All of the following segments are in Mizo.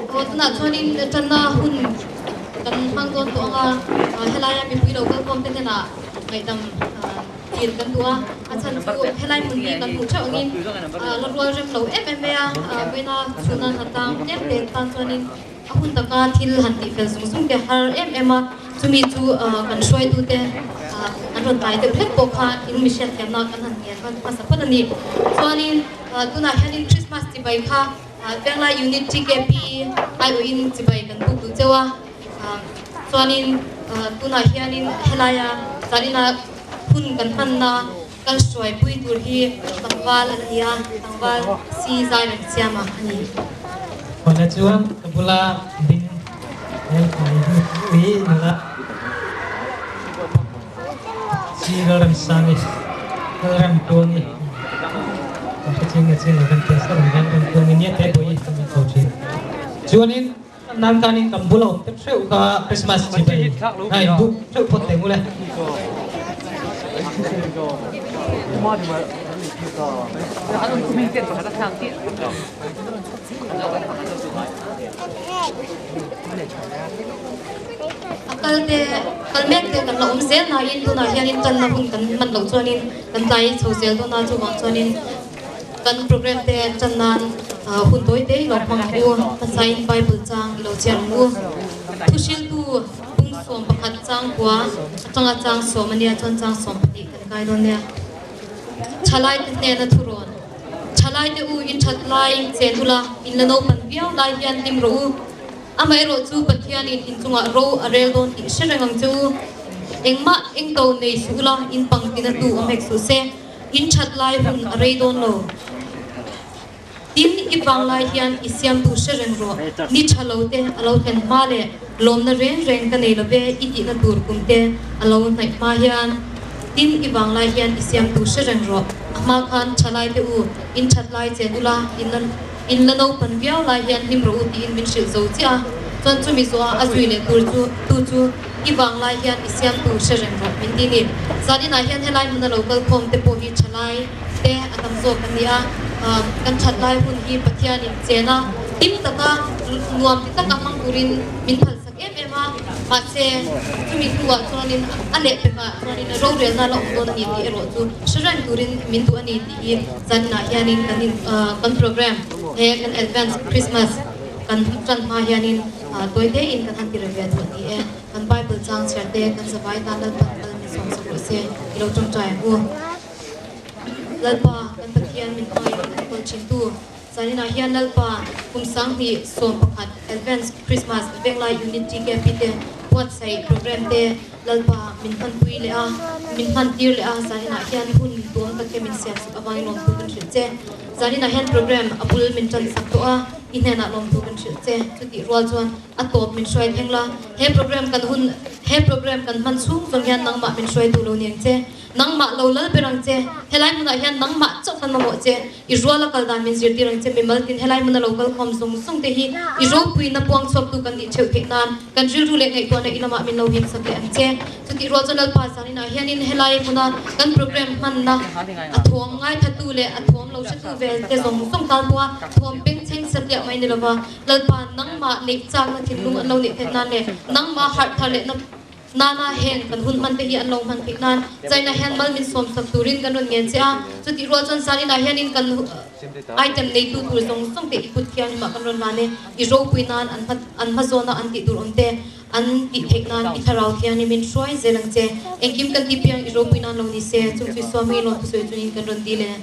Aw tunah chuanin tanna hun kan hmang dawn tawh ang a, helaia mipui lo kalkhawm te hnenah ngaihdam dil kan duh a, a chhan chu helai hmun hi kan hmuh theuh angin la rual rem lo em em mai a, vawiina chhuna hnatlang tlem te tan chuanin A hun taka thil han tih fel zung zung te har em em a, chumi chu kan hruaitute an rawn tlai deuh hlek pawh kha in mi hriatthiamna kan han ngen hmasa phawt a ni. Chuanin tunah hianin Christmas chibai kha Venglai Unit TKP aiawhin chibai kan buk duh cheu a, chuanin tunah hianin helaia zanina hun kan hmanna kan hruaipui tur hi tlangval an ni a, tlangval si zai reng siama a ni. Hmana chuan ka bula ding hmelfai hnu hi nula si Lalramsangi, Lalramtuangi, kan hre chiang nge chiang lo kan test a rawn Lalramtuangi nia te pawh hi kan ko thin. Chuanin Nan kanin kan bula awm tep hreuh kha Christmas chibai a in buk hreuh phawt teh ngule. A kal te kal mek te kan la awm zel nain tunah hianin tanna hun kan hman loh chuanin kan tlai chho zel dawn a, chuvang chuanin Kan program te chan nan hun tawi te i lo hmang ang u, hmasain Bible chang i lo chhiar ang u. Thuhriltu bung 11 chang kua atanga chang sawm ania chuan chang 12 kan kai dawn nia. Thalai te hnena thurawn. Thalai te u in that lai chen ula in la naupan viau lai hian hlim rawh u. Amaherawh chu Pathianin in chungah ro a rel dawn tih hre reng ang che u. Engmah engto nei suh ula in pangtina tu awm hek suh se. In that lai hun a rei dawn lo. Tin, i vang lai hian i siamtu hre reng rawh. Ni tha lo te a lo thlen hma leh lawmna reng reng ka nei lo ve i tihna tur kum te a lo hnaih hma hian. Tin, i vang lai hian i siamtu hre reng rawh. A hma khan tha lai te u, in that lai chen ula, in la in la naupan viau lai hian hlim rawh u tiin min hrilh zo chiah a. Chuan chumi zawha a zui leh tur chu tu chu I vang lai hian i siamtu hre reng rawh min ti ni. Zaninah hian helai hmuna lo kal khawm te pawh hi thalai te a tam zawk an ni a, kan that lai hun hi Pathianin chen a, hlim taka nuam ti taka hmang turin min phalsak em em a, mahse chumi hnuah chuanin a lehpekah chuanin rorelna la awm dawn a ni tih erawh chu hre reng turin min duh a ni tih hi zaninah hianin kan in kan program he kan advance Christmas kan tan hma hianin Tawi te in kan han ti rem ve duh a ni e. Kan Bible chang chhiar te kan zavai tan Lalpan kal min sawm sak rawh se i lo tawngtai ang u. Lalpa kan Pathian min hmai min an kawl thin tu zaninah hian Lalpa kum 2011 Advance Christmas Venglai Unit TKP te buatsaih program te Lalpa min hmanpui leh a min hmantir leh a zaninah hian hun tuam tak te min siam sak avangin lawmthu kan hrilh che. Zaninah hian program a bul min tan sak tawh a, i hnenah lawmthu kan hrilh che. Chutih rual chuan a tawp min hruai thleng la, he program kan hun he program kan hman chhung zawng hian nangmah min hruai duh lo ni ang che. Nangmah lo lal ber ang che. Helai hmunah hian nangmah chauh kan mamawh che. I ruala kal dan min zirtir ang che. Mimal tin helai hmuna lo kal khawm zawng zawng te hi i ropuina puang chhuaktu kan nih theuh theih nan kan rilru leh ngaihtuahna i lamah min lo him sak leh ang che. Chutih rual chuan Lalpa zaninah hianin helai hmuna kan program hmanna a thawm ngaithatu leh a thawm lo hretu vel te zawng zawng tan pawha thawm bengchheng satliah mai ni lova Lalpa nangmah neih chakna thinlung an lo neih theih nan leh nangmah harh thar lehna Nana heng kan hun hman te hi an lo hman theih nan China hian mal min sawm sak turin kan rawn ngen che a, chutih rual chuan zaninah hianin kan item neitu tur zawng zawng te i kut thianghlimah kan rawn hlan e, i ropui nan an hma an hma zawna an tih tur awm te an tih theih nan i thlarau thianghlim in hruai zel ang che, engkim kan tih piang i ropui nan lo ni se, chung chu Swami lawm thusawi chungin kan rawn dil e.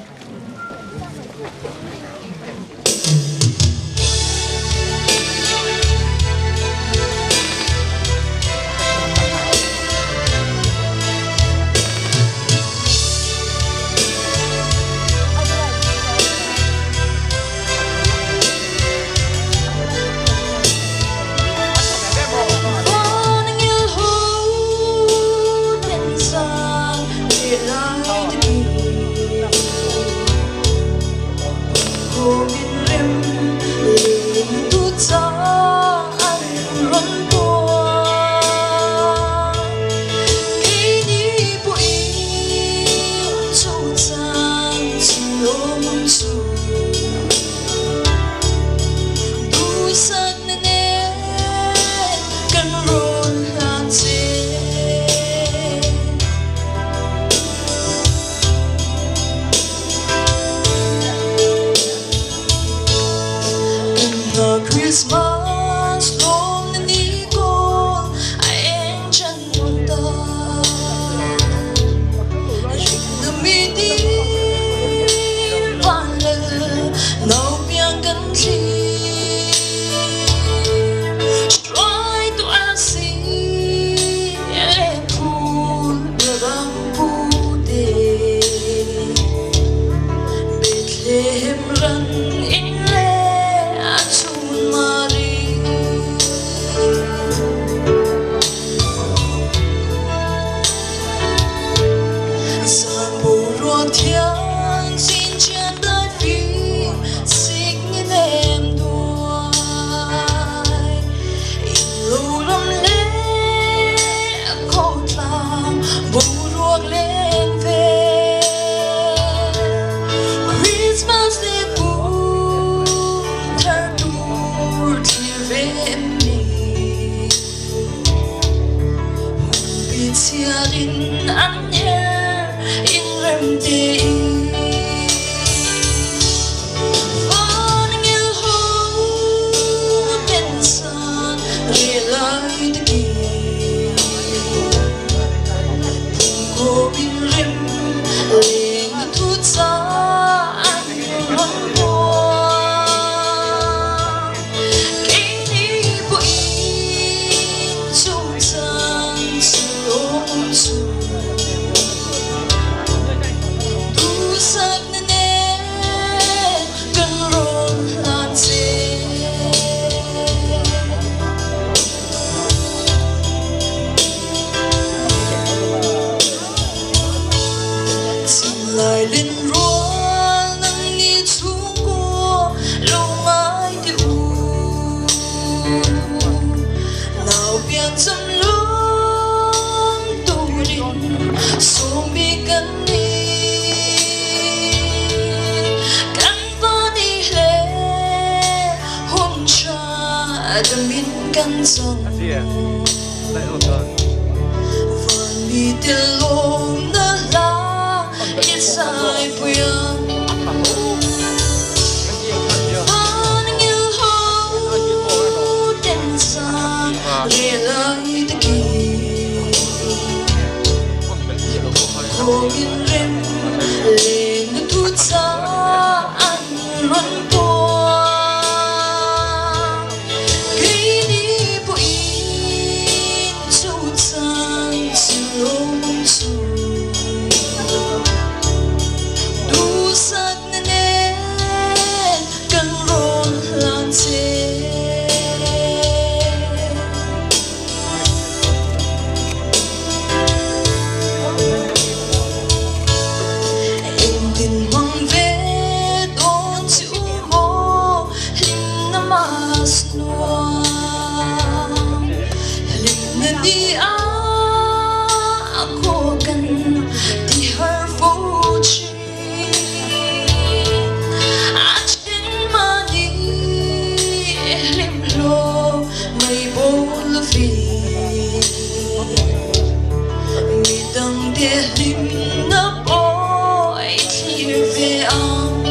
Chhungte hlimna pawh i thlir ve ang.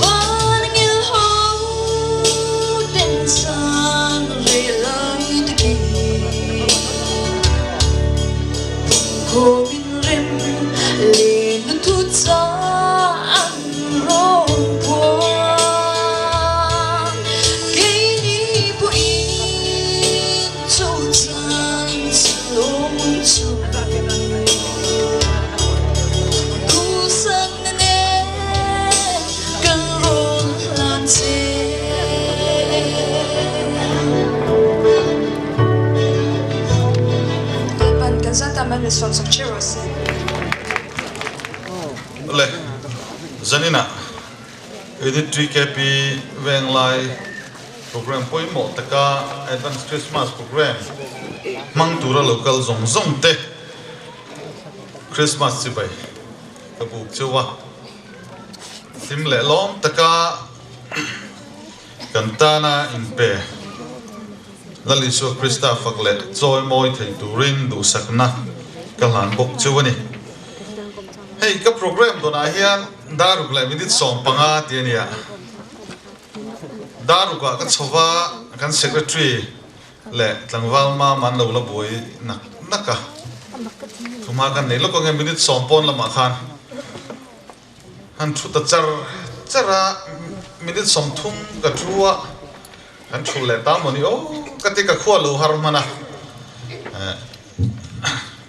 Van ngil ho ten san rei lai takin Pumkhawm in rem len thu cha an rawn phuang. Keini pawhin chu chan lawm chu duhsakna nen kan rawn hlan che. Lalpan kan zat a man min sawmsak che rawh se. Le zaninah Edit TKP Venglai Program pawimawh taka Advance Christmas Program hmang tura lo kal zawng zawng te Christmas chibai ka buk cheu a, hlim leh lawm taka kan tana inpe Lal Isua Krista fak leh chawi mawi thei turin duhsakna ka hlan bawk cheu a ni. Hei ka program dawnah hian daruk leh minute 15 ti a nia. Darukah ka chho va, kan secretary leh tlangval mam an lo la buai nak nak a. Thuma kan nei lawk ang e, minute 10 pawn lamah khan han thu ta char char a, minute 30 ka thu a, kan thul leh ta mawni aw ka ti ka khua lo har hman a.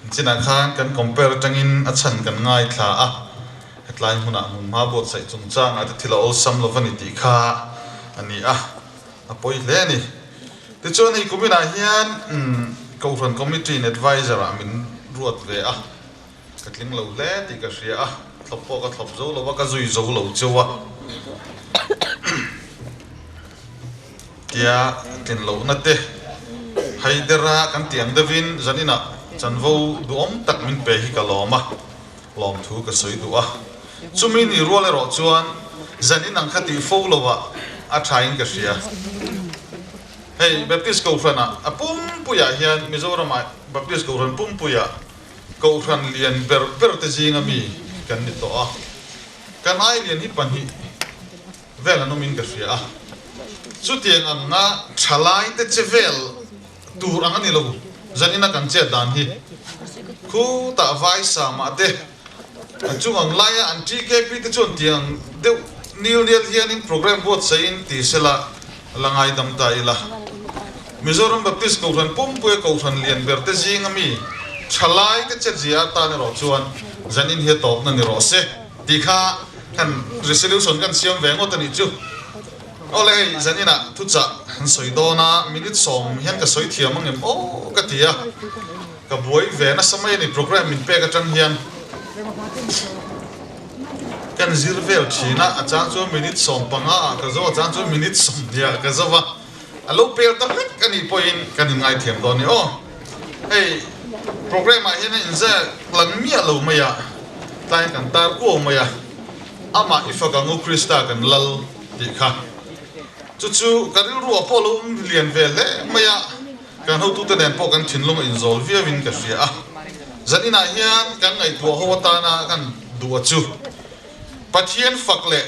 Chinah khan kan compare atangin a chhan kan ngaithla a. Hetlai hmunah hmunhma buatsaih chungchangah te thil a awlsam lo va ni tih kha a ni a, a pawi hle a ni. Tichuan hei kuminah hian Kohhran Committee in Adviser ah min ruat ve a, ka tling lo hle tih ka hria a, thlawp pawh ka thlawp zo lo va, ka zui zo lo cheu a. Tia tlin lohna te Haidera kan tih ang deuhin zaninah chanvo duhawm tak min pe hi ka lawm a. Lawmthu ka sawi duh a, chumi ni rual erawh chuan zan in ang kha tih fo lo ah a tha in ka hria. Hei Baptist Kohhran ah a pumpui ah hian Mizoram ah Baptist Kohhran pumpui ah Kohhran lian ber ber te zing a mi kan ni tawh a, kan ai lian hi pahnih vel an awm in ka hria a, chutiang ang nga thalai te che vel Tur ang a ni lo, zanina kan chet dan hi. Khutah vai sa mah te, an chung ang laia an TKP te chuan tiang deuh nil nial hianin program buatsaihin ti sela la ngaidam ta ila. Mizoram Baptist Kohhran Pumpuia Kohhran lian ber te zinga mi thalai te chetzia atan erawh chuan zanin hi a tawpna ni rawh se tih kha kan resolution kan siam ve ngawt a nih chu. Awle hei zaninah thuchah an sawi dawn a, minute 10 hian ka sawi thiam ang em aw ka ti a, ka buai ve nasa mai a ni program min pek atang hian kan zir vel thin a, a chang chuan minute 15 ah ka zo a chang chuan minute 20 ah ka zo va, a lo pel ta hlek a nih pawhin kan inngaithiam dawn a ni aw. Hei program ah hian a inzek lan miah lo mai a, tlaiin kan tar kuau mai a, amah i fak ang u Krista kan lal tih kha. Chu chu ka rilru ah pawh a lo awm lian ve hle mai a, kan hotute nen pawh kan thinlung a inzawl viau in ka hria a. Zan inah hian kan ngaihtuah ho atana kan duh a chu Pathian fak leh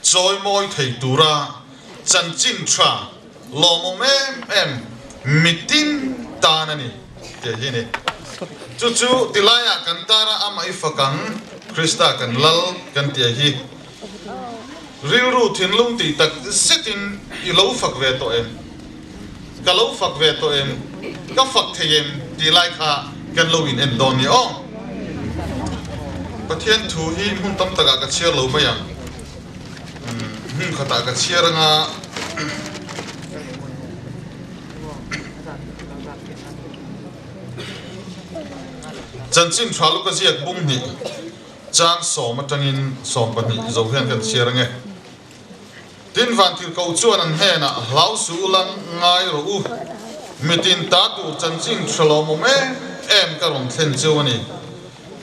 chawimawi thei tura chanchin tha Lawmawm em em mitin tan a ni tih hi a ni. Chu chu tilaiah kan tar a, amah i fak ang, Krista kan lal kan tih hi. Rilru thinlung tih tak zetin i lo fak ve tawh em? Ka lo fak ve tawh em? Ka fak thei em? tih lai kha kan lo in en dawn ni aw. Pathian thu hi hmun tam takah ka chhiar lo mai ang. Hmun khatah ka chhiar anga Chanchin tha luka ziak bung hnih chang 10 atangin 12 zo hian kan chhiar ange. Tin Vantirhkoh chuan an hnenah hlau suh u lang ngai rawh u, mitin ta tur chanchin tha lawmawm em em ka rawn thlen cheu a ni.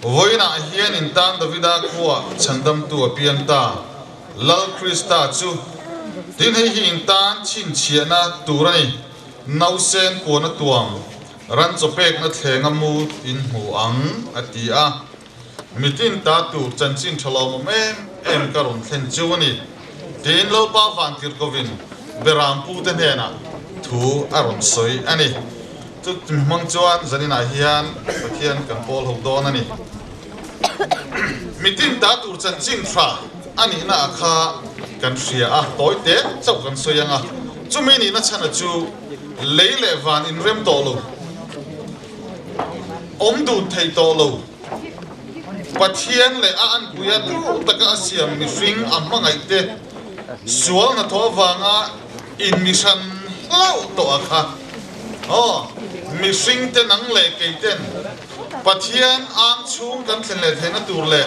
Vawiinah hian in tan Davida khuaa chhandamtu a piang ta, Lal Krista chu. Tin hei hi in tan chhinchhiahna tur a ni, nausen kuana tuam. Ran chaw pekna thlenga mu in hmu ang, a ti a. Mitin ta tur chanchin tha lawmawm em em ka rawn thlen chu a ni, tiin Lalpa Vantirhkovin Beram pute hnenah thu a rawn sawi a ni. Chutih hmang chuan zaninah hian Pathian kan pawl ho dawn a ni. Mitin ta tur chanchin tha a nihna ah kha kan hria a, tawi te chauh kan sawi ang a, chumi nihna chhana chu lei leh van inrem tawh lo, awm dun thei tawh lo, Pathian leh a anpuia tur taka a siam mihring a hmangaih te sual hnathawh avanga inmihran hlauh tawh a kha. Aw, mihring te nang leh kei ten Pathian ang chhung kan thlen leh theihna tur leh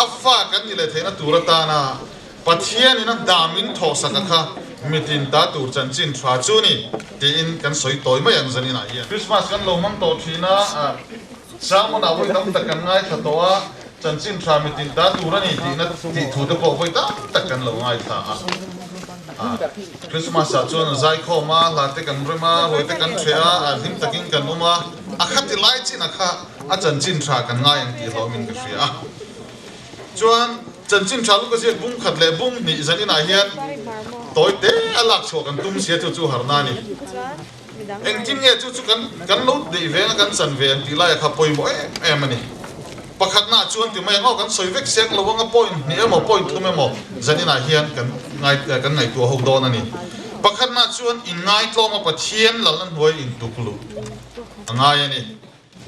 a fa kan ni leh theihna tur atana Pathian in a dam in thawhsak a kha mitin ta tur chanchin tha chu ni tiin kan sawi tawi mai ang zanin ah hian. Christmas kan lo hmang tawh thin a, sermon ah vawi tam tak kan ngaithla tawh a, chanchin tha mitin ta tur a ni tihna tih thu te pawh vawi tam tak kan lo ngaithla a. Christmas ah chuan a zaikhawm a, hla te kan rem a, ruai te kan hreh a, a hlim takin kan awm a, a khati lai chin a kha a chanchin tha kan ngai ang tih hlawmin ka hria a. Chuan chanchin tha luka ziak bung khat leh bung hnih zan inah hian tawi te a lak chhuah kan tum sia chu chu harna a ni. Engtin nge chu chu kan kan lo neih veng a kan chan ve ang tih laia kha pawimawh em em a ni. Pakhatnaah chuan ti mai ang aw kan sawi vek sek lo anga point hnih emaw point thum emaw zan inah hian kan ngai kan ngaihtuah ho dawn a ni. Pakhatnaah chuan inngaihtlawm a Pathian lalna hnuai intuk luh a ngai a ni.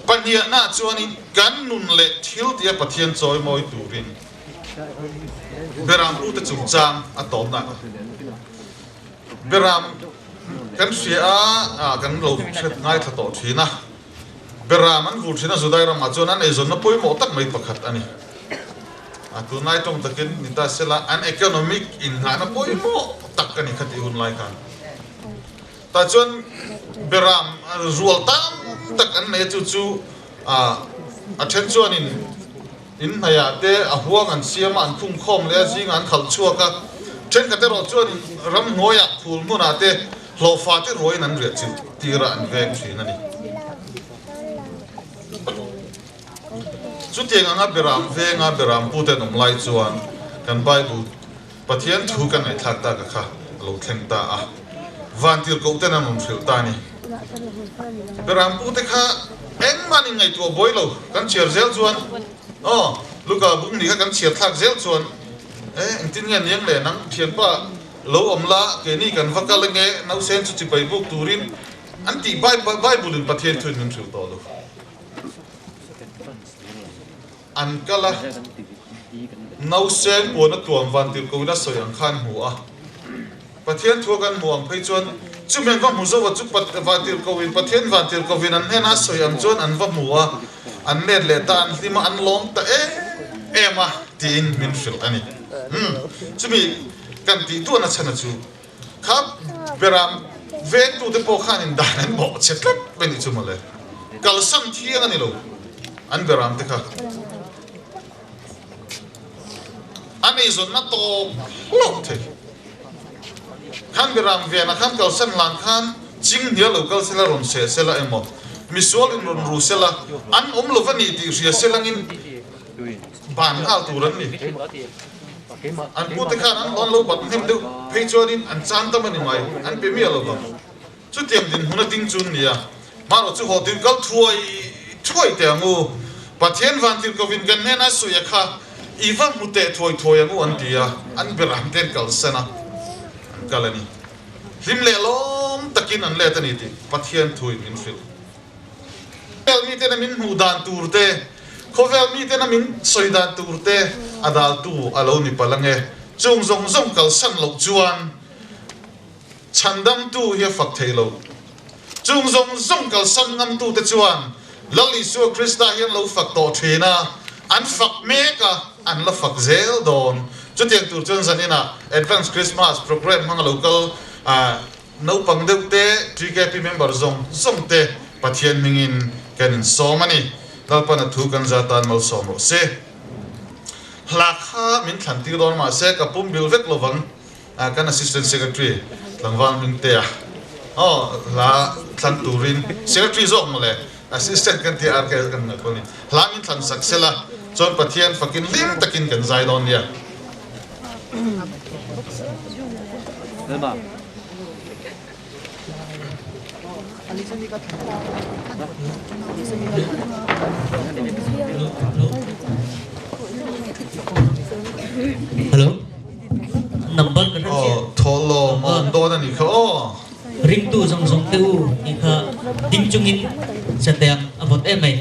Pahniahnaah chuanin kan nun leh thil tia Pathian chawimawi turin Beram pute chungchang a tawpna Beram kan hria a, kan lo hre ngaithla tawh thin a. Beram an vul thin a, Judai ramah chuan an eizawnna pawimawh tak mai pakhat a ni. A tunlai tawng takin ni ta sela an economic innghahna pawimawh tak a ni kha tih hun lai khan. Tah chuan Beram rual tam tak an nei a, chu chu a then chuanin in hnaihah te a huang an siam a, an khum khawm leh a, zingah an khalh chhuak a, thenkhat erawh chuanin ramhnuaiah phul hmunah te hlawhfa te ruaiin an riah chilh tir a, an veng thin a ni. Chutiang anga Beram venga Beram pute an awm lai chuan kan Bible Pathian thu kan ngaihthlak tak a kha a lo thleng ta a, vantirhkoh ten an rawn hrilh ta a ni. Beram pute kha engmah nin ngaihtuah buai lo, kan chhiar zel chuan aw Luka bung ni kha kan chhiar thlak zel chuan e engtin nge niang le nang thianpa lo awm la keini kan va kal ange nausen chu chipai buk turin an tih Bible in Pathian thuin min hrilh tawh lo. An kal a, nausen puan a tuam van tirh ko ila sawi ang khan hmu a. Pathian thu a kan hmu ang phei chuan chumi an va hmu zo a chu van tirh ko in Pathian van tirh ko in an hnena a sawi ang chuan an va hmu a, an let leh ta, an hlim a, an lawm ta em em a tiin min hrilh a ni. Umm, chumi kan tih duahna chhan a chu kha beram vengtute pawh khanin dan an bawh chhe tlat mai nih chu mawle. Kalsan thiang a ni lo an beram te kha. An eizawnna tawp hlauh thei. Khan beram venah khan kalsan hlan khan ching hnial lo kal sela rawn seh sela emaw misual in rawn ru sela an awm lo va ni tih hria selangin ban nghal tur an ni. An pute khan an an lo bat hnem deuh phei chuanin an chan tam a ni mai, an pe miah lo vang. Chutiang dinhmun a ding chu an ni a, hmanraw chu haw tir kal thuai thuai teh ang u, Pathian van tir kovin kan hnenah suia kha i va hmu teh thuai thuai ang u an ti a, an ber ang te an kalsan a, an kal a ni. Hlim leh lawm takin an let a ni tih Pathian thuin min hrilh. Khawvel miten a min hmuh dan tur te, khawvel miten a min sawi dan tur te a daltu a lo ni palh ange. Chung zawng zawng kalsan loh chuan chhandamtu hi a fak thei lo. Chung zawng zawng kalsan ngamtute chuan Lal Isua Krista hi an lo fak tawh thin a, an fak mek a, an la fak zel dawn. Chutiang tur chuan zaninah Advance Christmas Programme hmanga lo kal Naupang deuh te, TKP member zawng zawng te Pathian hmingin kan insawm a ni. Lalpan a thu kan za tan malsawm rawh se. Hla kha min thlan tir dawn mahse ka pum bil vek lovang kan Assistant Secretary tlangval Hmingtea aw hla. thlan turin Secretary zawk mawle Assistant kan tih a RK kan ngaih pawh a ni. Hla min thlan sak sela chuan Pathian fakin hlim takin kan zai dawn nia. Hello. Number ka hre chiah. Aw, thawhlawm a awm dawn a nih kha aw. Ringtu zawng zawng te u tih kha ding chungin sateng a vawt em mai.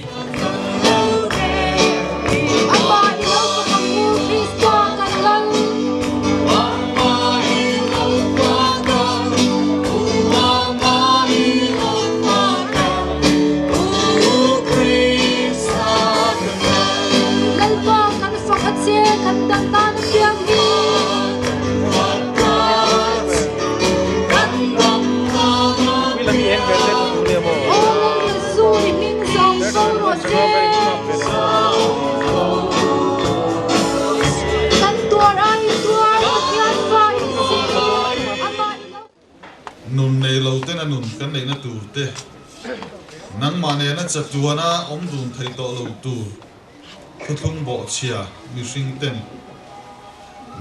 Nun nei lo ten a nun kan neihna tur te, nangmah nena chatuana awm dun thei tawh lo tur Thuthlung bawhchhia mihring ten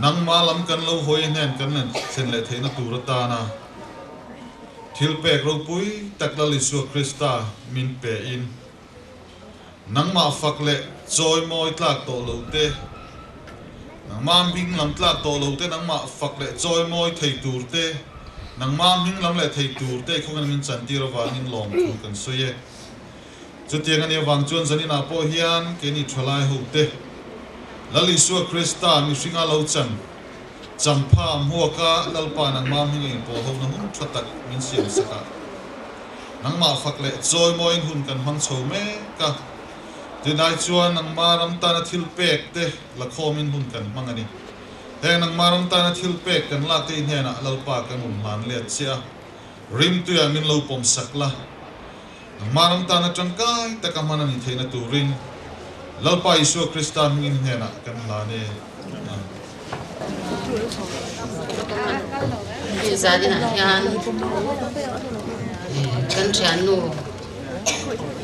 nangmah lam kan lo hawi hnen kan len thlen leh theihna tur atana thil pek ropui tak Lal Isua Krista min pe in nangmah fak leh chawi mawi tlak tawh lo te, nangmah hming lam tlak tawh lo te, nangmah fak leh chawi mawi thei tur te, nangmah hming lam leh thei tur te khawngin min chantir avangin lawmthu kan sawi e. Chutiang a nih avang chuan zaninah pawh hian keini thalai hote Lal Isua Krista mihringa lo chan champha hmuaka Lalpa nangmah hming a inpawh hona hun tha tak min siam sak a, nangmah fak leh chawimawiin hun kan hmang chho mek a, tunai chuan nangmah ram tana thil pek te la khawmin hun kan hmang a ni. Heng nangmah ram tana thil pek kan lak te i hnenah Lalpa kan rawn hlan let che a, rimtuiah min lo pawm sak la. Nangmah ram tana tangkai taka hman a ni theihna turin Lalpa Isua Krista hmingin hnenah kan hlan e. Amen. Hei zaninah hian kan thiannu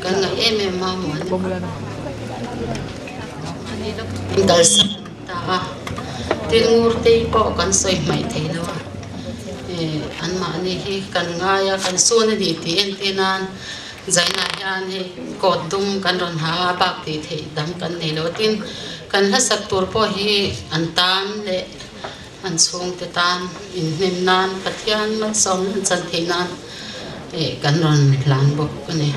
kan ngaih em em a muan kalsan ta a, tin Ngurtei pawh kan sawi hmaih thei lo a. Anmahni hi kan ngai a, kan sun a ni tih entir nan zainah hian hei coat dum kan rawn ha a, bak tih theih dang kan nei lo. Tin, kan hlasak tur pawh hi an tan leh an chhungte tan inhnem nan, Pathian malsawmna an chan theih nan kan rawn hlan bawk a ni.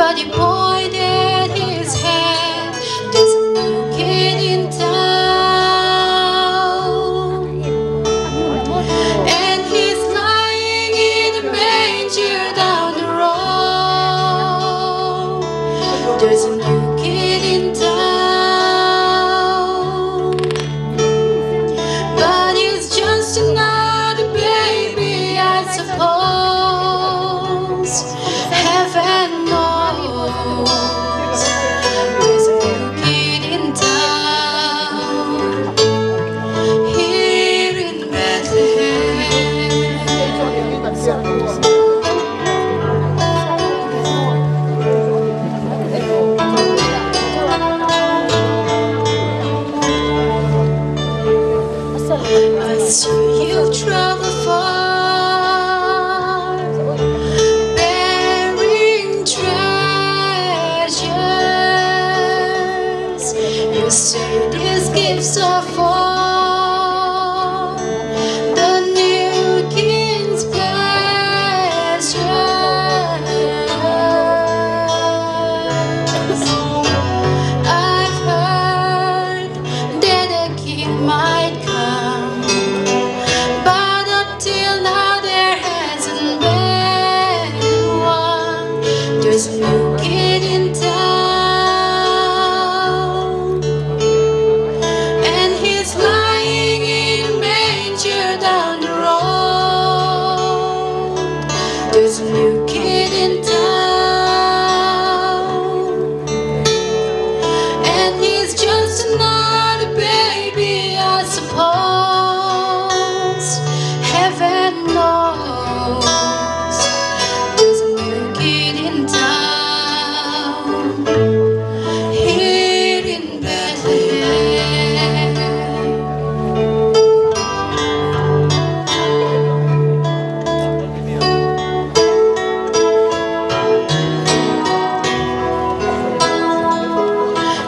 But he pointed his hand, there's a new kid in town. And he's lying in a manger down the road. There's a new kid in town. But he's just another baby, I suppose. Heaven knows there's a new kid in town here in Bethlehem. I see you travel far, bearing treasures. You say these gifts are for the new king's pleasures. I've heard that a king might come, but up till now there hasn't been one. There's a new kid in town, and he's lying in a manger down the road. There's a new kid in town, and he's just another baby, I suppose. Heaven knows there's a new kid in town here in Bethlehem.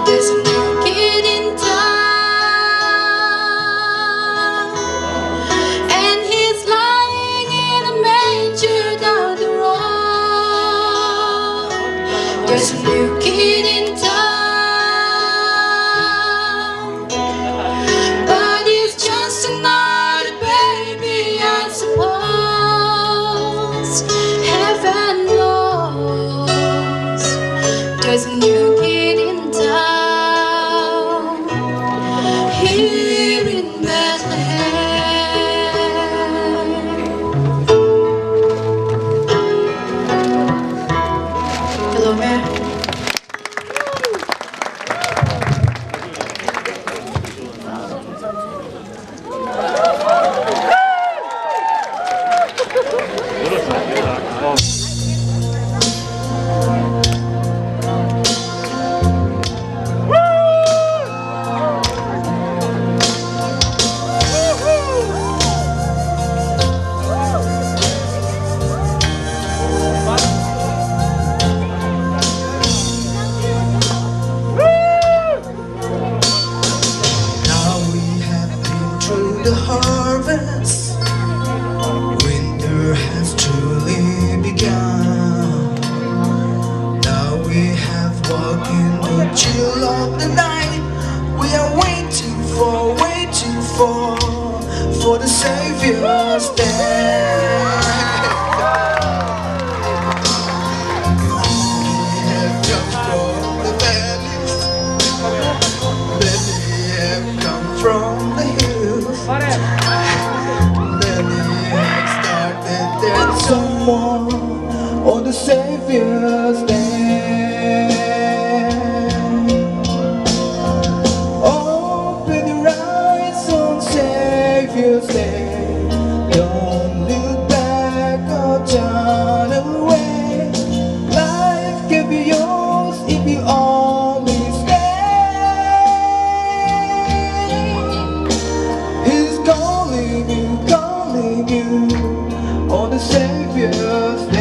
There's a new kid in town, and he's lying in a manger down the road. There's a new kid in town, but he's just another baby, I suppose. Heaven knows there's a new kid in town here in Bethlehem. Hello, Mayor. Now we have been through the harvest. Winter has truly begun. Now we have walked in the chill of the night. We are waiting for, waiting for the Savior's day. We have come from the valleys. Many have come from the hills. Many have started their song on the Savior's day. Open your eyes on Savior's day. Don't look back or turn away. Life can be yours if you only stay. He's calling you on the Savior's day.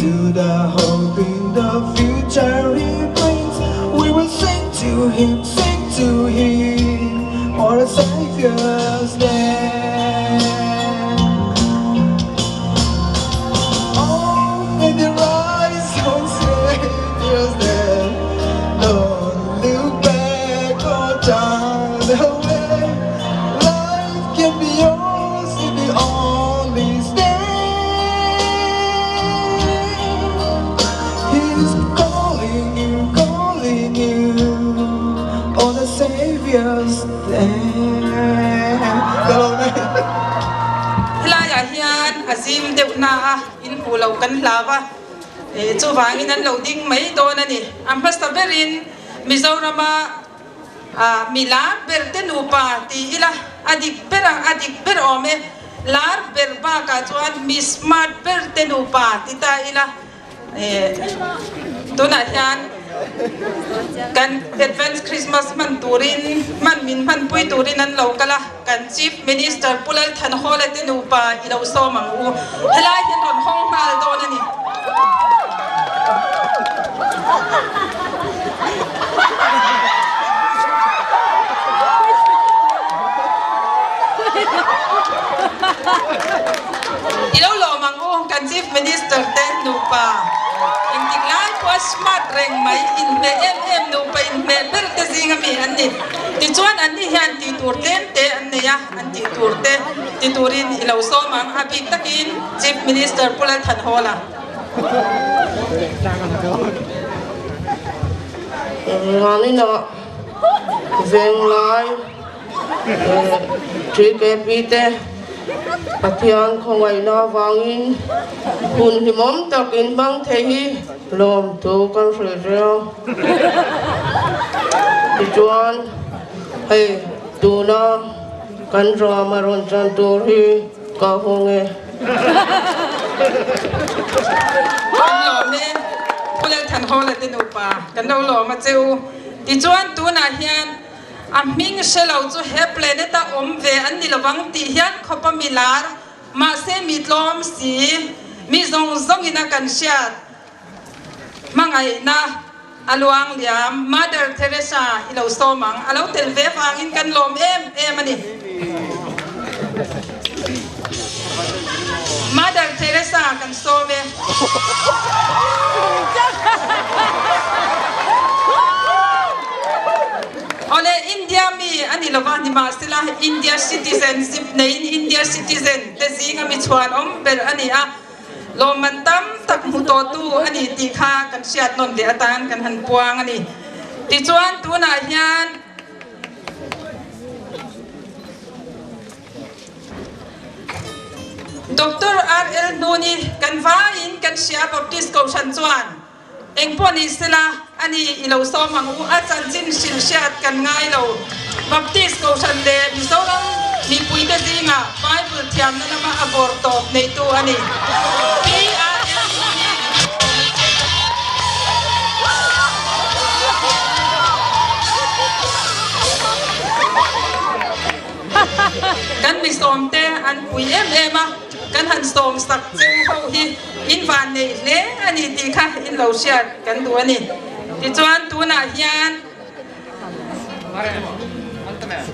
To the hope in the future he brings We will sing to him, sing to him For the Savior's name Oh, may the rise on Savior's name Don't look back or turn away Life can be yours if you only stay He's calling you, calling you On the Savior's day Ka lo nei. Helaiah hian a zim deuh na a, in hmuh loh kan hlau a, chuvangin an lo ding mai dawn a ni. A hmasa berin Mizorama Mi lar ber te nupa ti ila a dik ber ang a dik ber awm e, lar ber bakah chuan mi smart ber te nupa ti ta ila tunah hian kan advance Christmas hman turin hman min hmanpui turin an lo kal a, kan Chief Minister Pu Lalthanhawla te nupa i lo sawm ang u, helai hian rawn hawng nghal dawn a ni. I lo lawm ang u, kan Chief Minister te nupa engtik lai pawh a smart reng mai, inhmeh em em nupa inhmeh ber te zing ami an ni. Tichuan anni hian tih tur tlem te an nei a, an tih tur te ti turin i lo sawm ang, a bik takin Chief Minister Pu Lalthanhawla. Nganinah Venglai TKP te Pathian khawngaihna avangin hun hlimawm tak in hmang thei hi lawmthu kan hrilh reng. Tichuan hei tuna kan drama rawn chan tur hi ka hawng e. Kan lawm e, Pu Lalthanhawla te nupa kan lo lawm a che u. Tichuan tunah hian a hming hre lo chu he planet a awm ve an ni lovang tih hian khawpa mi lar mahse mi tlawm si, mi zawng zawngin a kan hriat hmangaihna a luang liam Mother Teresa i lo sawm ang, a lo tel ve vangin kan lawm em em a ni. Mother Teresa kan sawm e. Awle India mi a ni lova nimahsela India citizenship neiin India citizen te zinga mi chhuan awm ber a ni a, lawmman tam tak hmu tawhtu a ni tih kha kan hriat nawn leh atan kan han puang a ni. Tichuan tunah hian. Doctor RL Hnuni kan vaiin kan hria Baptist Kohhran chuan engpawh ni sela ani i lo sawm ang u a chanchin hrilh hriat kan ngai lo. Baptist Kohhran leh Mizoram mipuite zingah Bible thiamna lama a bawr tawp neitu a ni. PRL Hnuni. Kan mi sawmte an pui em em a, kan han sawm sak cheu ho hi in van nei hle a ni tih kha in lo hriat kan duh a ni. Tichuan tunah hian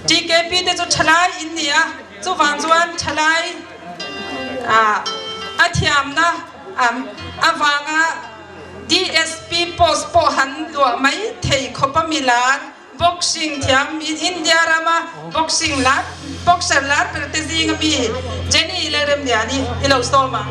TKP te chu thalai in ni a, chuvang chuan thalai a thiamna avanga DSP post pawh han luah mai thei khawp a milar Boxing thiam India rama boxing lar boxer lar ber te zinga mi Jenny Lalremliani i lo sawm ang.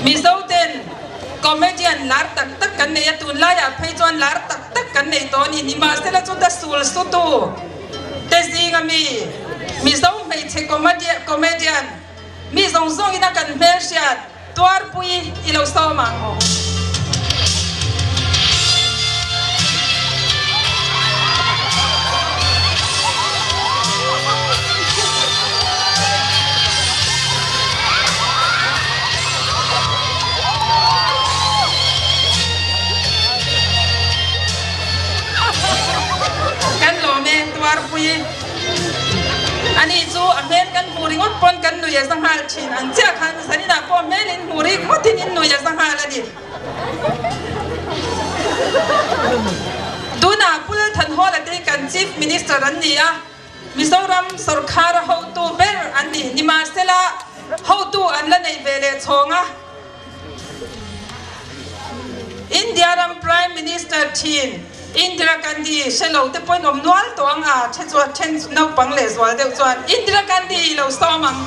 Mizo ten comedian lar tak tak kan nei a, tunlaiah phei chuan lar tak tak kan nei tawh a ni. Nimahsela chuta sul sutu te zinga mi Mizo hmeichhe comedian mi zawng zawngin a kan hmelhriat Tuarpui i lo sawm ang. a hmel kan hmuh ringawt pawn kan nui a za nghal thin ang chiah khan zaninah pawh hmel in hmuh ringawtin in nui a za nghal a ni. Tunah Pu Lalthanhawla te hi kan Chief Minister an ni a, Mizoram sorkar a hotu ber an ni. Nimahsela hotu an la nei ve leh chhawng a. India ram Prime Minister thin Indira Gandhi hre lo te pawhin awm nual tawh ang a, the chuan then naupang leh zual deuh chuan Indira Gandhi i lo sawm ang.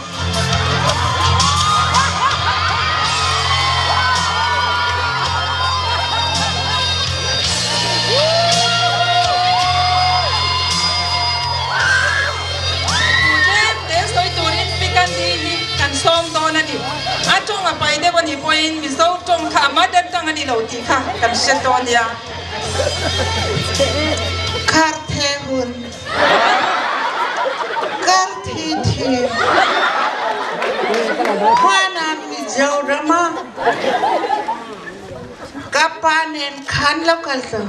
Tlem te sawi turin Pi Gandhi hi kan sawm dawn a ni. A tawng a pai deuh a nih pawhin Mizo tawng kha a mother tongue a ni lo tih kha kan hre tawh a nia. Kar the hun kar thi thi Hmana Mizoram a ka pa nen khan lo kal tawh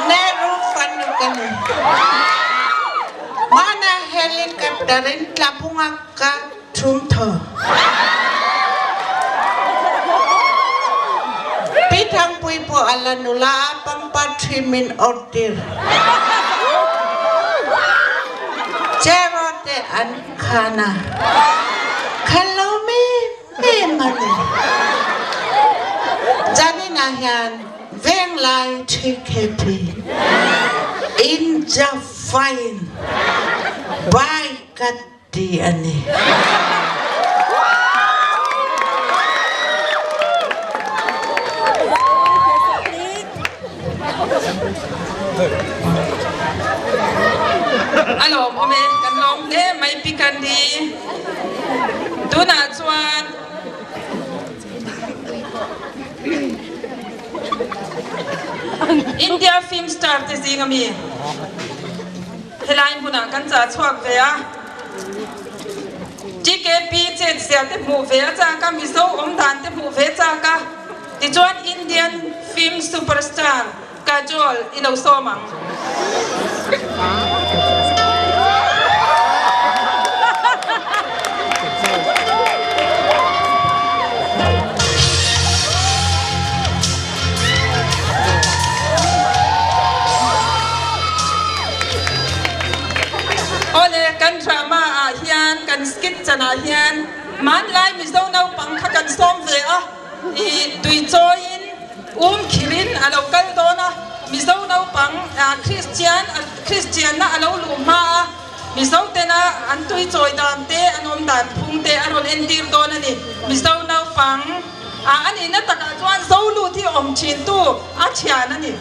Nehru fanu ka ni. Hmana helicopter in tlabunga ka Thum tho. Pi Thangpui pawh a la nula a, pangpar thi min awrh tir. Cheraw te an khan a, khan lo mi em a ni. Zaninah hian Venglai TKP in Jaffain bai ka ti a ni. A lawmawm e, kan lawm hle mai Pi Kandi. Tunah chuan India film star te zing ami Helai hmunah kan chah chhuak ve a, TKP chetzia te hmuh ve a chak a, Mizo awm dan te hmuh ve a chak a, tichuan Indian film superstar Kajol i lo sawm ang. Awle, kan drama ah hian, kan skit chan ah hian hmanlai Mizo naupang kha kan sawm ve a, i tui chawiin um khirin a lo kal dawn a, Mizo naupang Christian Christian na a lo luh hma a, Mizo tena an tui chawi dan te, an awm dan phung te a rawn entir dawn a ni. Mizo naupang. A a nihna takah chuan Zolut hi awm thintu a thian a ni.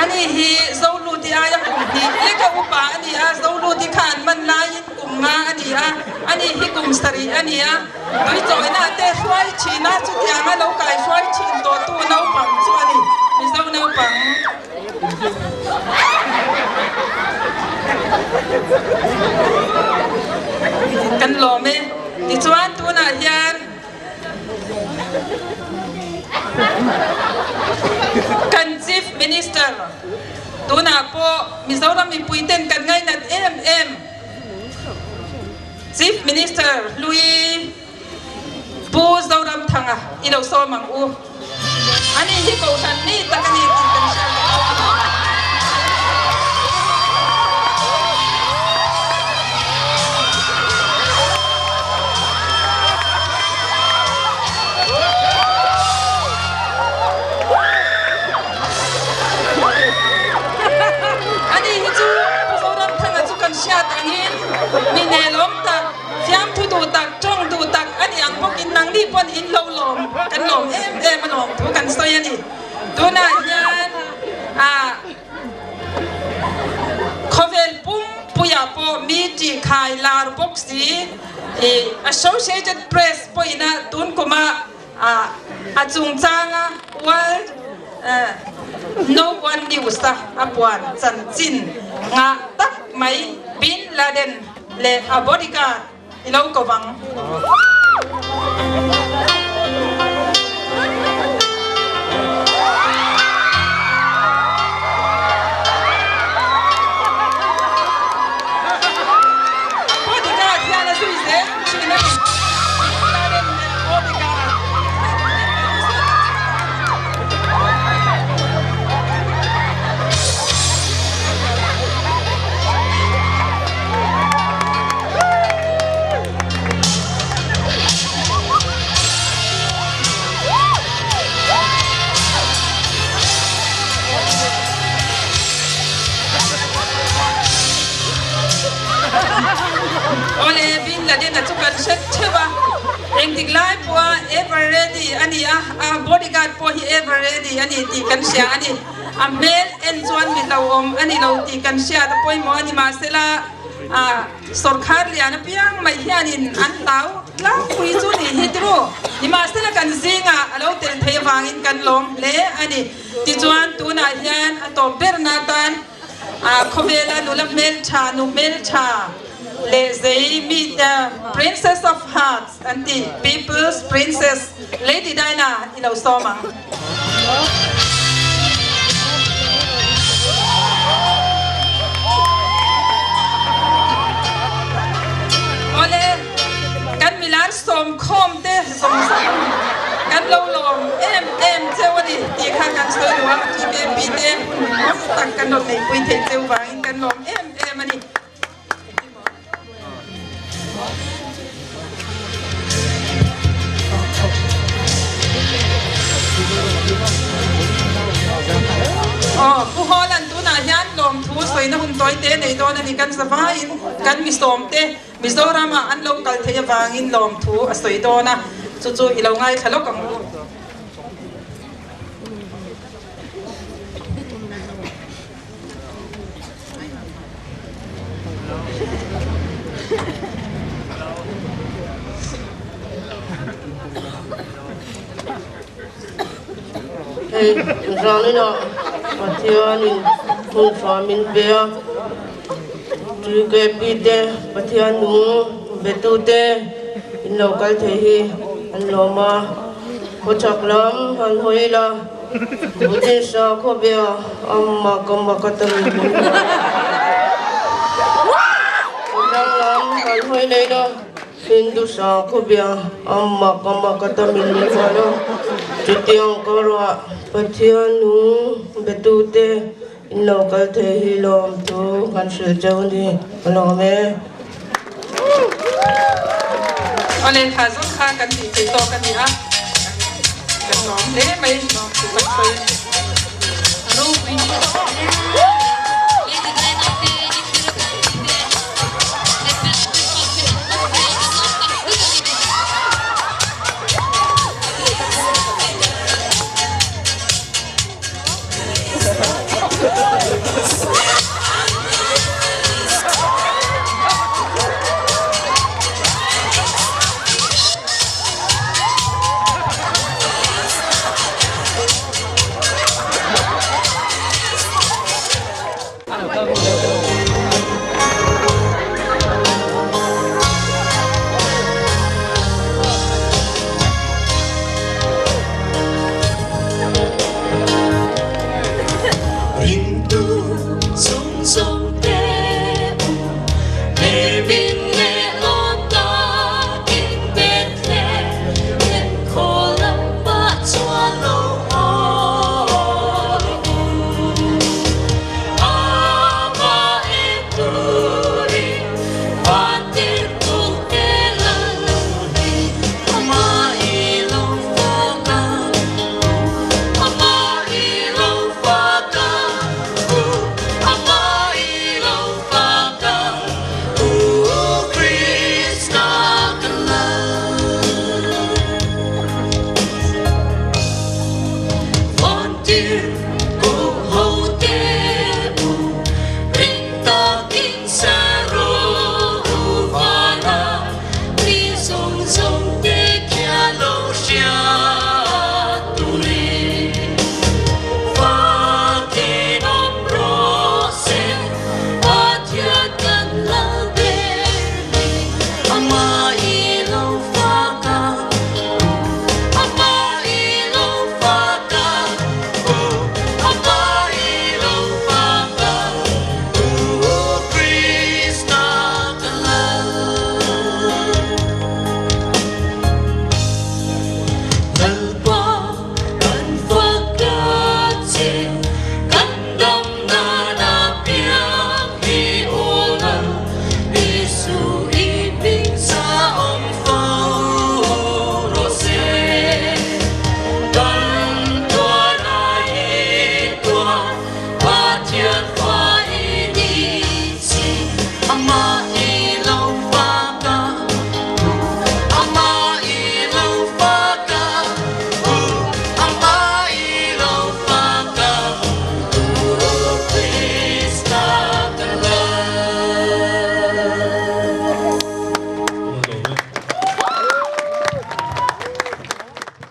Ani hi Zolut hi aia kum hnih leka upa a ni a, Zolut hi kha an man laiin kum nga a ni a, ani hi kum sarih a ni a. Tui chawina te hruai thin a, chutianga lo kai hruai thin tawhtu naupang chu a ni, Mizo naupang. Kan lawm e. Tichuan tunah hian kan Chief Minister tunah pawh Mizoram mipuiten kan ngainat em em, Chief Minister hlui Pu Zoramthanga i lo sawm ang u. Ani hi kohhran mi tak a ni tih kan hriat a pawimawh. Ani hi chu Pu Zoramthanga chu kan hriat angin Mi nelawm tak, fiamthu duh tak, tawng duh tak a ni ang bawkin nangni pawn in lo lawm, kan lawm em em a lawm thu kan sawi a ni. Tunah hian ah khawvel pumpuiah pawh mi tihkhai lar bawk si ih Associated Press pawhin a tun kuma ah a chungchanga World No One News a a puan chanchin ngah tak mai Bin Laden. leh a bodyguard i lo ko vang. A bodyguard hian a zui zel thin a ni. Bin Laden leh a bodyguard. Awle, Bin Laden a chu kan hre theuh a, engtik lai pawha ever ready a ni a, a bodyguard pawh hi ever ready a ni tih kan hria a ni. A hmel en chuan mi hlauhawm a ni lo tih kan hriat a pawimawh a ni. Mahsela sawrkhar lian apiang mai hianin an hlau tlangpui chu nih hi tru. Nimahsela kan zingah a lo tel thei avangin kan lawm hle a ni. Tichuan tunah hian a tawp berna atan khawvela nula hmeltha, nu hmeltha leh zei mi Princess of Hearts an ti, People's Princess Lady Diana i lo sawm ang. Awle, kan milar sawmkhawm te zawng zawng kan lo lawm em em cheu a ni tih kha kan sawi duh a, TKP te hun hlimawm tak kan rawn neihpui theih cheu vangin kan lawm em em a ni. Aw, Pu Hawlan tunah hian lawmthu sawina hun tawi te nei dawn a ni. Kan zavaiin kan misawm te Mizoramah an lo kal theih avangin lawmthu a sawi dawn a, chu chu i lo ngaithla lawk ang u. Hei zaninah Pathianin hun tha min pe a, TKP te Pathian nung betute in lo kal thei hi an lawm a, khawchhak lam han hawi ila. Buddhist a khawbia amma ka maka ta mi min Khawthlang lam kan hawi nei na Hindu sa khawbia amma ka maka ta min min hual a chutiang ka ruah Pathian nung betu te in lo kal thei hi lawm thu kan hrilh cheu ni ka lawm e. Awle kha zawng kha kan tih theih tawk a ni a, kan lawm hle mai chu kan sawi.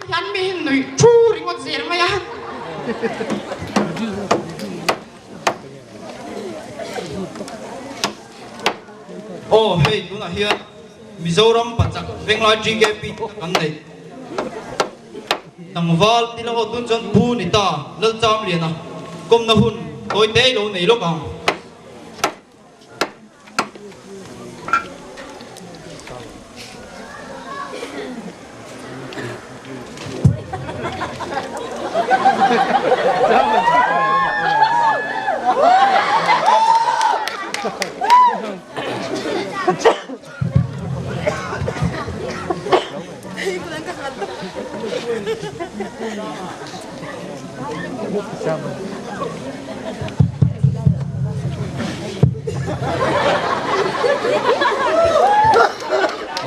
Hian mi hi nuih thu ringawt zel mai a. Aw hei tunah hian Mizoram pachak Venglai GKP kan nei. Tlangval ti lo tun chuan Pu Nita Lalchamliana kawmna hun tawi te lo nei lawk ang.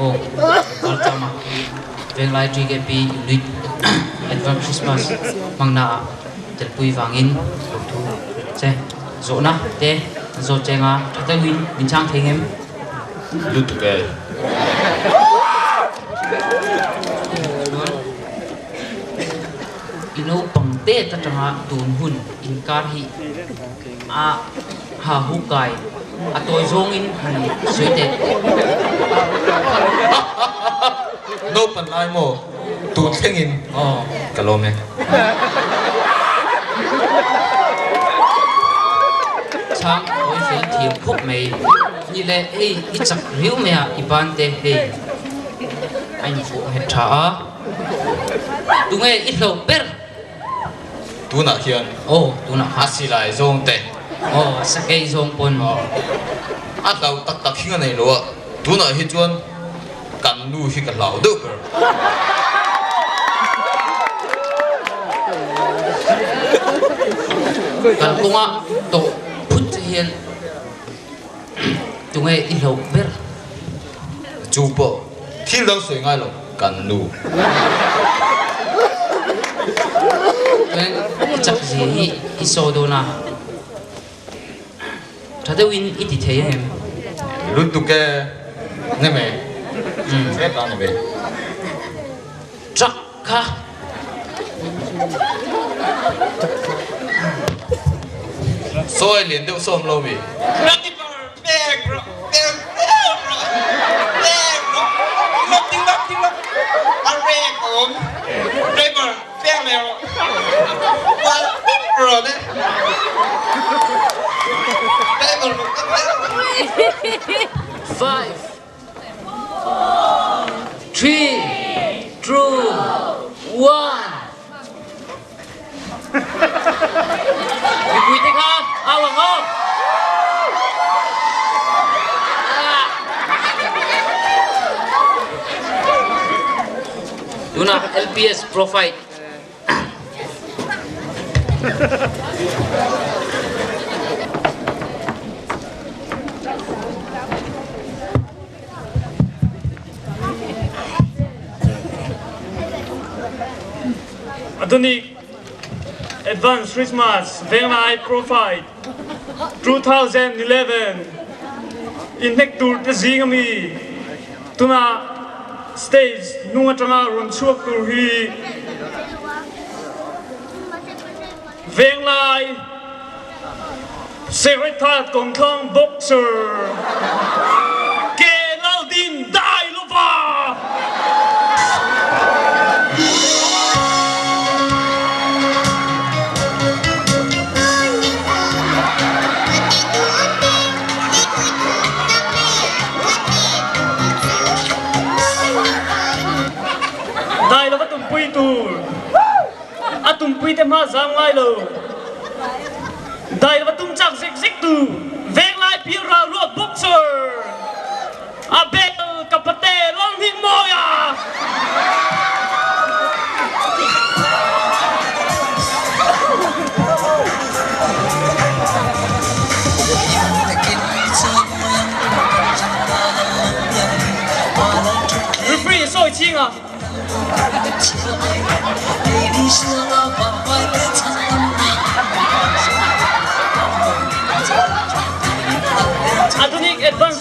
Aw, Valchama, Venglai TKP Unit Advance Christmas hmangna ah telpui vangin lawmthu hrilh che. Zawhna te an zawt cheng a, tha deuhin min chhang thei ngem? Lutuk e. Chuan i naupang tet atanga tun hun inkar hi a ha hu kai a tawi zawngin han sawi teh. Naupan lai maw tun thlengin ka lawm e. Chhang tawi fel thiam khawp mai. Ni le hei i chak riau mai a i ban te hei a infuh nghet tha a. Tunge i hlo ber? Tunah hian Aw tunah khan a silai zawng te. Aw a sakei zawng pawn. Aw a hlau tak tak hi ka nei lo a tunah hi chuan kan nu hi ka hlau deuh ber. Kan kawnga tawh phut che hian. Tunge i hlauh ber? Chu pawh thil dang sawi ngai lo kan nu. Chuan i chak zia hi i saw dawn a, tha deuhin i ti thei ang em? Lutuk e, nge me? Hetah ni ve. Truck kha. Sawi lian deuh sawm lo mi. Five. Three, two, one. Mipui te kha au ang aw. Tunah LPS Profile. Adunic Advance Christmas Venglai Profile 2011 inhnek tur te zing ami tuna Stage hnung atanga rawn chhuak tur hi Venglai Secrethat Kawngthlang Boxer Ke Laldin Dailova. Dai lova tumpui tur a tumpui te hma zam ngai lo dai lova tum chak zik zik tu venglai pial ral ruak boxer a bel ka pate Lalhmingmawia.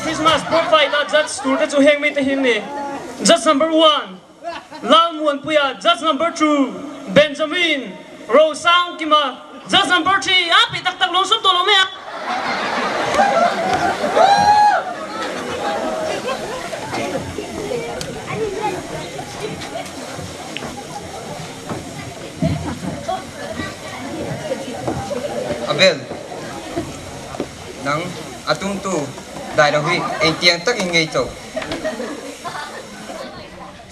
Advance Christmas Pro Fight a judge tur te chu heng mite hi an ni, Judge number one, Lalmuanpuia, Judge number two, Benjamin Rosangkima, Judge number three, a pe tak tak lo sawm tawh lo mai a. Abel, nang a tumtu dai lo hi engtiang takin ngei cho.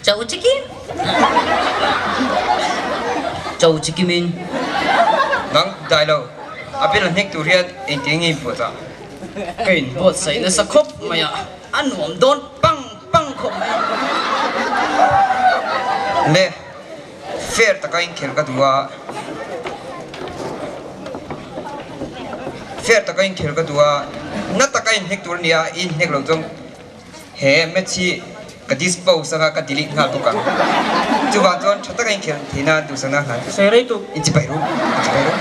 Cho chikim. Cho chikimin. Nang dai lo, Abel a hnek tur hian engtiang nge in buat a? Ka inbuatsaih nasa khawp mai a, a nuam dawn pang pang khawp mai a. Le, fair taka inkhel ka duh a. Fair taka inkhel ka duh a, na taka inhnek tur a nia, i inhnek lo chuan he match hi ka dispose anga ka delete nghal bawk ang. Chuvang chuan tha taka inkhel theihna duhsakna hlan. Sawi rei tuk. Inchipai ru, inchipai ru.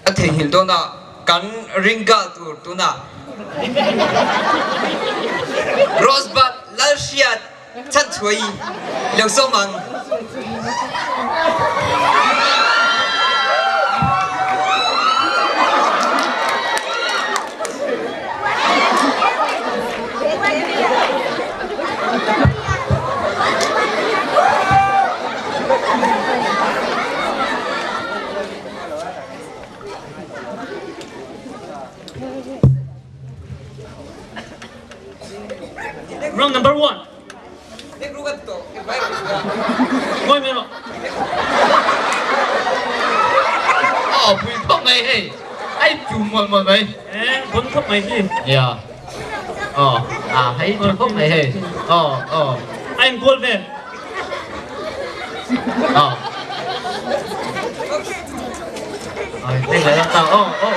A theihnghilh dawn a, kan ringal tur tunah Rosebud Lalhriat Chhanchhuai lo sawm ang. Round number one. Ngoi mai rawh. Aw pui khawp mai hei. Ai chu mual mual mai. Eh, bon khawp mai hi. Yeah. Aw, a hei tha khawp mai hei. Aw, aw. A in kual ve. Aw. Ai, đây là tao. Aw, aw.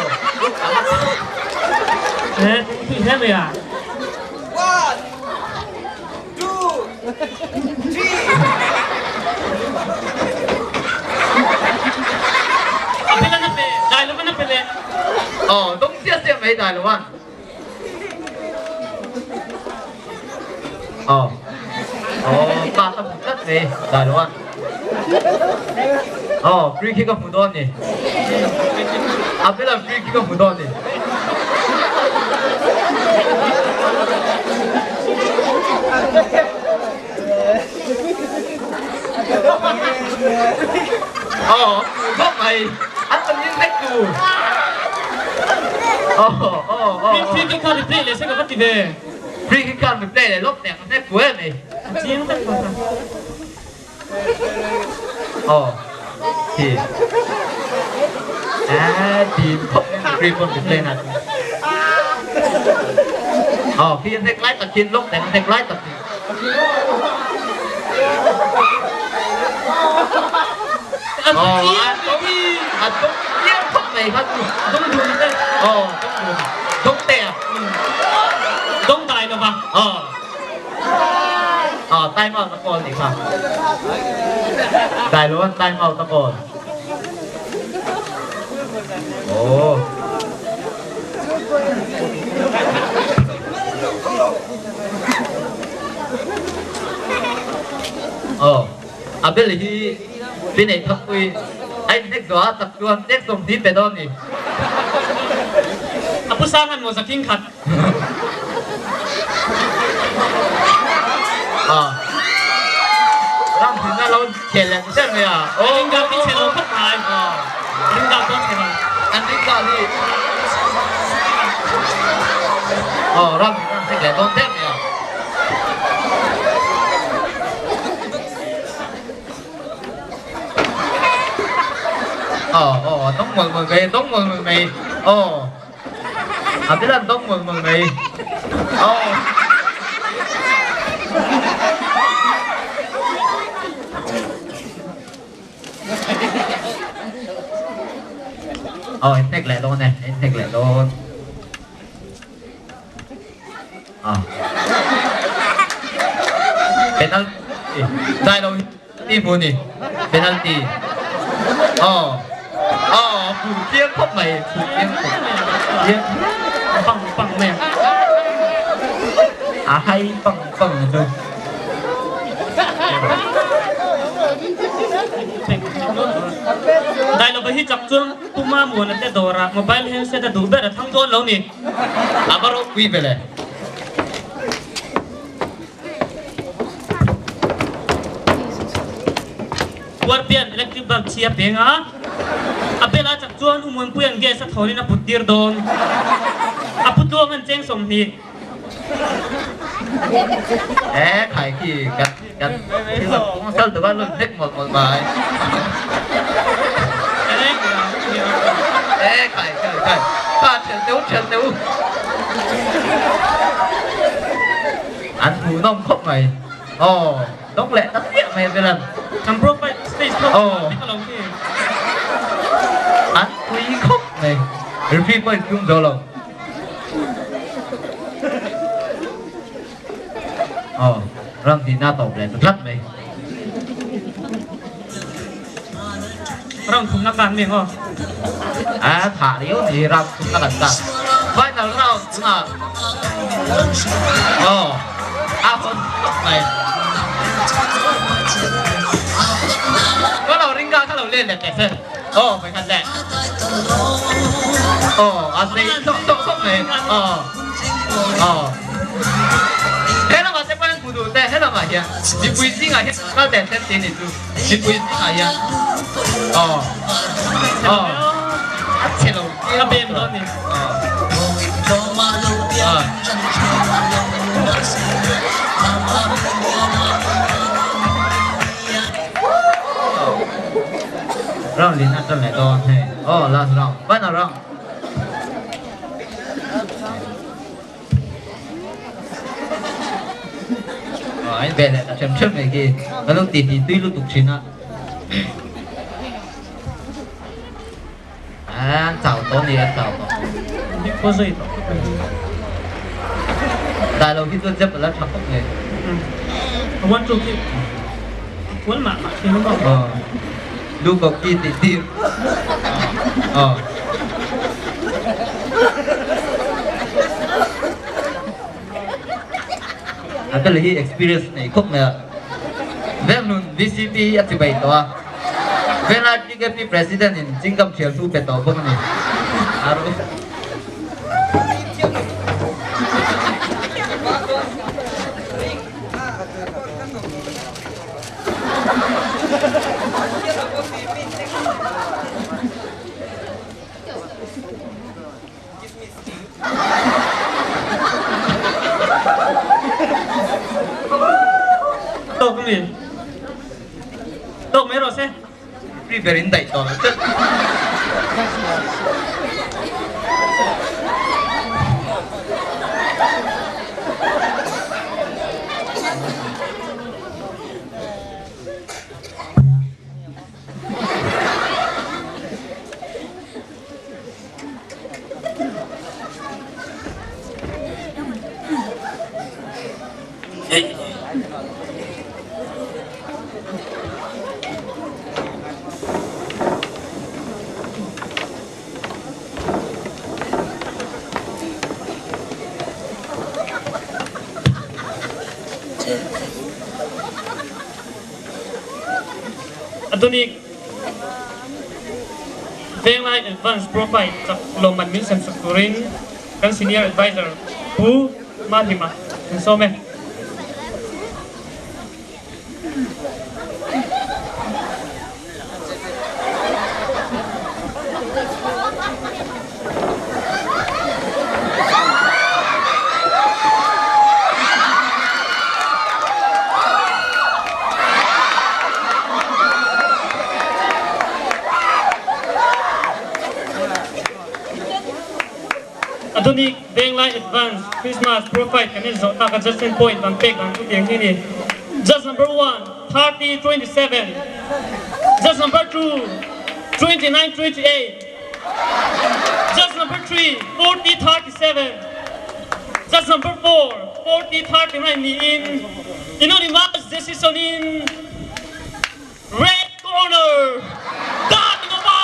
Eh, pui hle mai a. One, two, three. A pe lan a pe, dai lo van a pe le. Aw, dong sia sia mai dai lo van. Aw, aw, pa ka hmu tlat mai dai lo van. Aw, free kick ka hmu dawn ni. A pe lan free kick ka hmu dawn ni. Aw, khawp mai. An tam in vek tu. Aw, aw, aw. Free kick kha replay leh se ka va ti ve. Free kick kha replay leh lawk nek nek kuai mai. Chiang tak ta. Aw, thì à thì khop free phone replay na. Aw, khi an nek lai tak khin lawk nek nek lai tak. Aw, an dong an dong chiang khop mai kha chu. Dong dun te. Aw, dong dun. Dong te à? Dong dai lo ba. Aw. Aw, time out a call nih kha. Dai lo an time out a call. Aw. Aw, Abel hi pi nei thak pui ai nek zo a tak chuan nek sawm ti pe dawn ni. A pu sang an maw zaking khat. Aw. Ram hin na lo chhe leh zel mai a. Aw. Ringgal hi chhe lo khawp mai. Aw. Ringgal pawh chhe lo. An ringgal hi. Aw, ram hin an nek leh dawn tep mai a. Aw, aw, a dawng mawlh mawlh mai, a dawng mawlh mawlh mai. Aw. A bilan dawng mawlh mawlh mai. Aw. Aw in hnek leh dawn e, in hnek leh dawn. Ah. Penalty. Dai lo hi hmu ni. Penalty. Aw. Aw, phu chiang khawp mai, phu chiang khawp. Chiang pang pang mai. A hai pang pang chu. Dai lo hi chak chuan puma muan te dawrah mobile handset a duh ber a thang dawn lo ni. A va ropui ve le. Guardian electric bulb chhi a peng a, a bel a chak chuan Umuanpuia'n gas a thawnin a put tir dawn. A pu tluang an cheng 20. E khai khi kan kan thil a pung sal tuk a lun hnek mawlh mawlh mai. E khai khai khai kha thian teu thian teu. An hmuhnawm khawp mai. Aw dawng leh ta chiah mai Velan. Kan profile stage pawh Aw. dik alo khi. An pui khawp mai. Referee pawh in tum zo lo. Aw ram hnih na tawp leh ta tlat mai. Round thumna kan mi ang aw. A thah riau ni round thumna kan tan. Final round tunah aw a hawn khawp mai. Ka lo ring ka ka lo len leh teh se. Aw mai khat leh. Aw a sei tawh tawh khawp mai. Aw aw he lamah te pawh hian hmu duh te he lamah hian mipui zingah hian kal teh sen tih a nih chu. Mipui zingah hian aw aw a chhe lo A bem dawn ni. Aw Round lin a tan leh dawn hei aw last round final round. A in ve leh ta ṭhem ṭhem mai khi ka lo titi tui lutuk ṭhin a. An chau tawh ni an chau tawh. Big boss zui tawh khawp mai. Dai lo khi chuan zep a la ṭha khawp mai. One two khi kual mah mah ṭhin a maw. Aw lu ko ki tih tir. Aw. A bel hi experience nei khawp mai a. Venglun VCP hi a chibai tawh a. Venglai TKP President in chingkam thial thu pe tawh bawk a ni. Aru. Tawk a ni. Tawk mai rawh se. Free ber in daih tawh lo tlat. Adonic Venglai Advance Profile chak lawmman min sem sak turin kan Senior Advisor Pu Mahlima kan sawm e. Adonic Venglai Advance Christmas Profile kan in zawh tak a Justin point an pek ang chu tiang hi ni. Just number 1 30 27 Just number 2 29 28. Judge number 3, 40-37. Judge number 4, 40-39 niin unanimous decision in red corner, Dailova!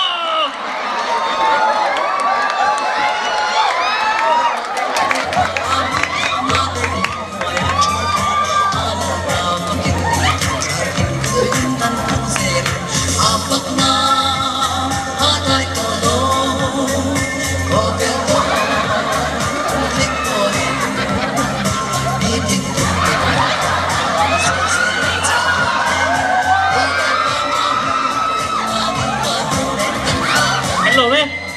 Hello e.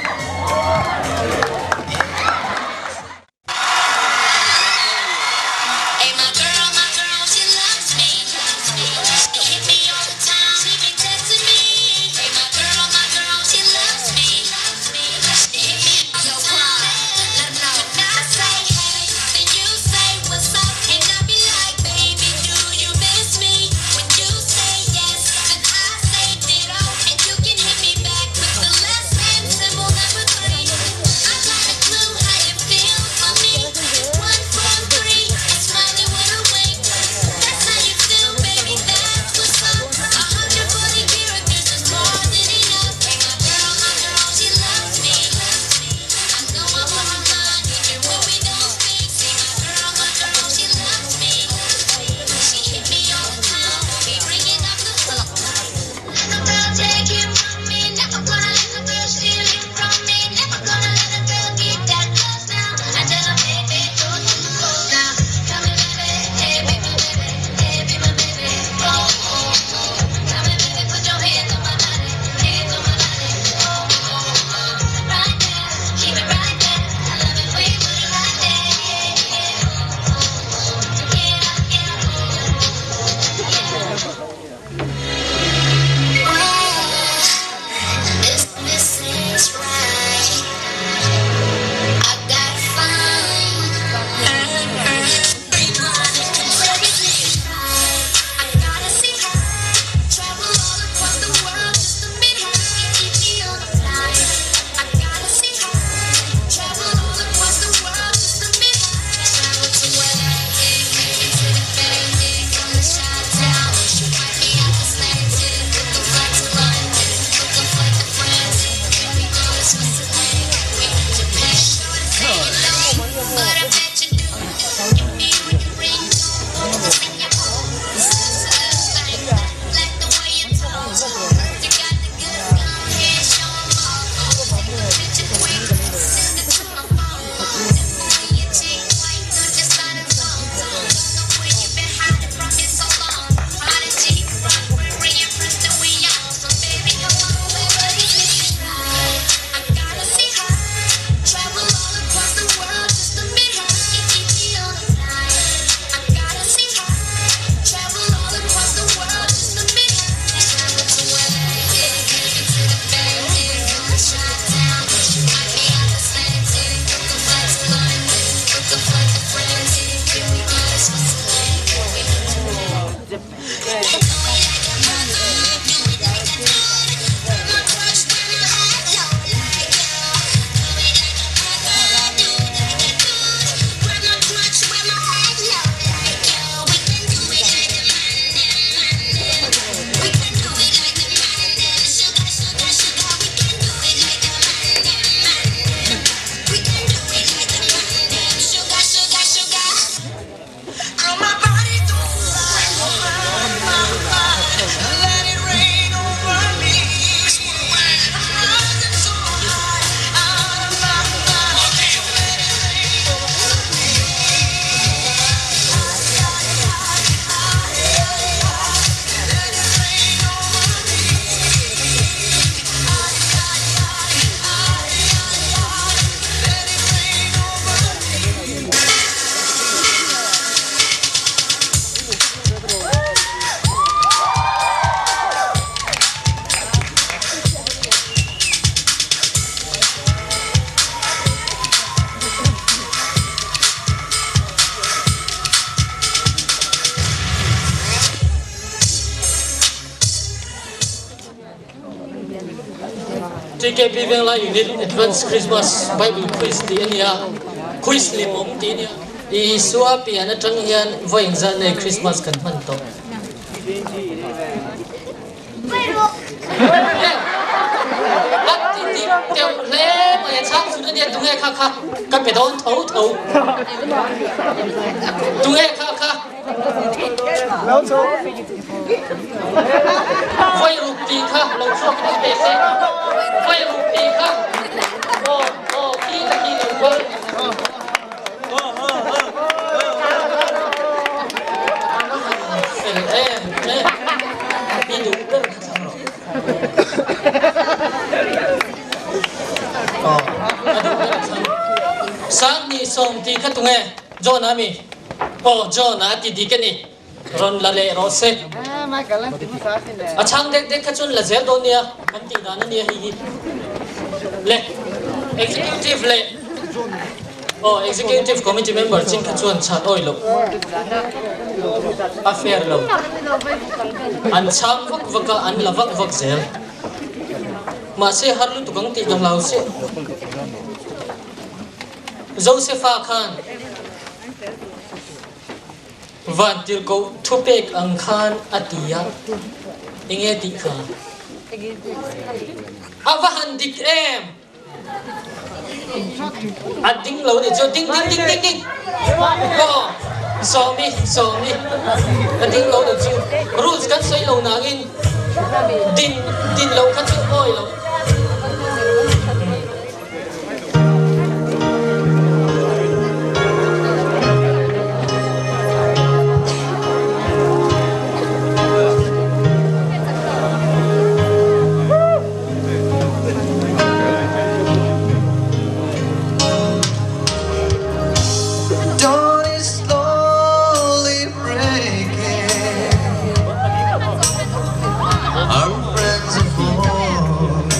TKP Venglai Unit Advance Christmas Bible Quiz tih a ni a, Quiz limawm tih a ni a. Isua pian atang hian vawi engzah nei Christmas kan hman tawh? A ti dik deuh hle mai a chhang chhun a nia tunge kha kha ka pe dawn tho tho tunge kha kha vawi ruk tih kha lo chhuak in pe se vawi ruk tih kha aw aw khi ta khi lo kal Fel em em i duh ber kha thlang rawh. Aw a duh ber a thlang. Sanghnih sawm tih kha tunge? John a mi? Aw John a ti dik a ni. Rawn la leh rawh se. A chhang dek dek kha chuan la zel dawn nia, kan tih dan a nia hei hi. Le Executive leh aw Executive Committee member chin kha chuan chhan awi loh a fair lo. An chhang vak vak a, an la vak vak zel. Mahse har lutuk ang tih ka hlau chiah. Josepha khan. Vantirhkoh thupek ang khan a ti a, enge tih kha? A va han dik em? A ding lo nih chu, ding ding ding ding ding! Aw, Sawmi, Sawmi, a ding lo nih chu, rules kan sawi lo nangin din din lo kha chu awi lo. Dawn is slowly breaking. Our friends are gone.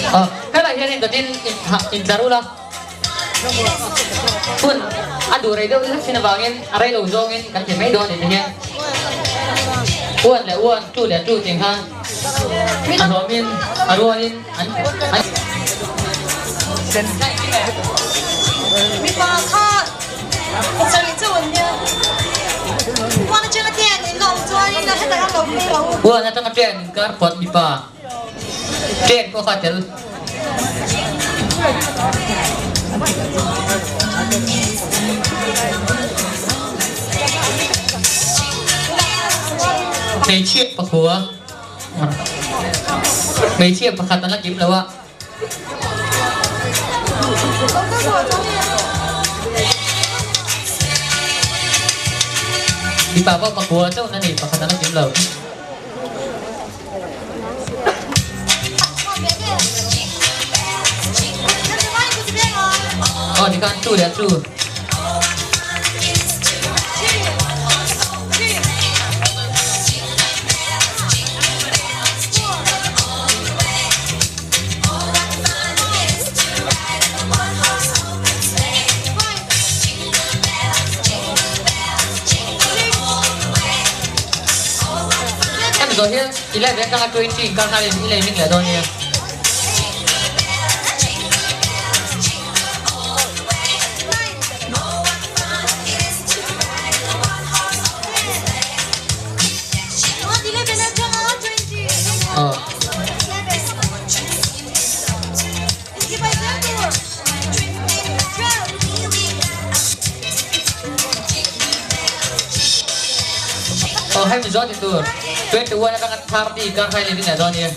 Aw, helai hian indawtin intlar ula, hun a duh rei deuh hlek thin avangin a rei lo zawngin kan ti mai dawn tih te hian uan leh uan, tu leh tu tih khan a hlawmin a rualin an an. Mipa kha pasarih chauh an nia. Uan atanga ten in la awm chuanin a hetah hian lo phei lo. Uan atanga ten inkar pawt mipa. Train pawh kha tel. Hmeichhia pakhua hmeichhia pakhat an la kim lo a. Mipa pawh pakhua chauh na ni pakhat an la kim lo. Aw tikhan tu leh tu. Hemi zawh hian 11 atanga 20 inkar nghal in i lei hming leh dawn nia. Aw. Aw hei mi zawt tur 21 atanga 30 kar khai leh ding leh dawn nia.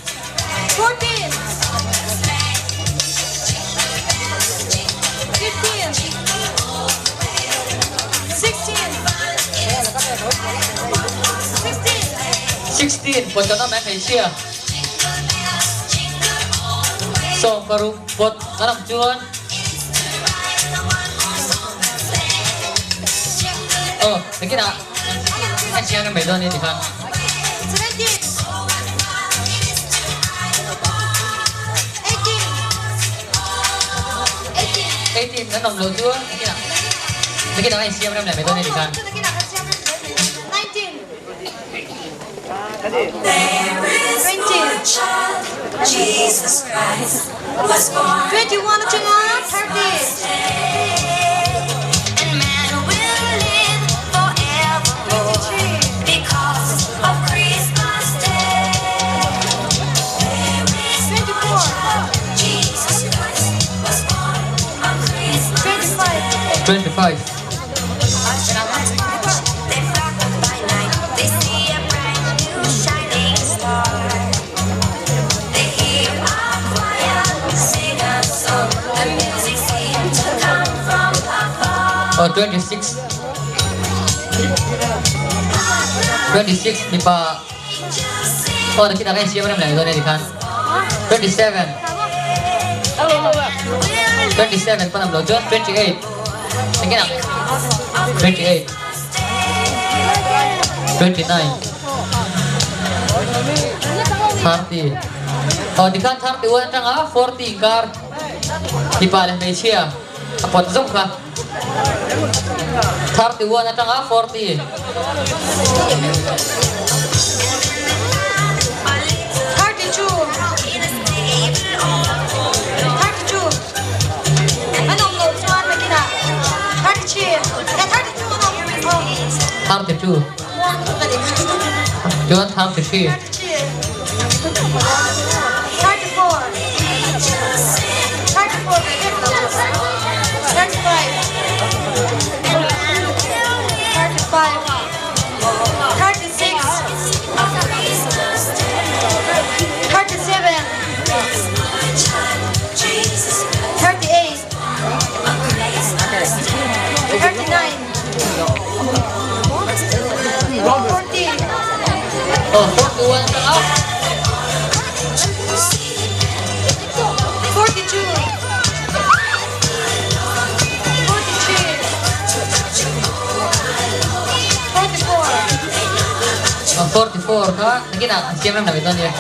16 pawt kan awm em hmeichhia. 16 pawt kan awm chuan aw nakinah a chiang em mai dawn a ni tikhan. 18 kan awm loh chuan nakinah nakinah a insiam rem leh mai dawn a ni tikhan. 25. Aw 26 26 mipa aw nakin ah khan siam rem leh dawn e tikhan 27 27 pawn awm lo chuan 28 nakin ah 28 29 30 aw tikhan 31 atanga 40 inkar mipa leh hmeichhia a pawt zawk kha 31 atanga 40. 32 chuan 33 Aw 41 atanga Aw 44 kha nakinah an siam rem lo dawn nia.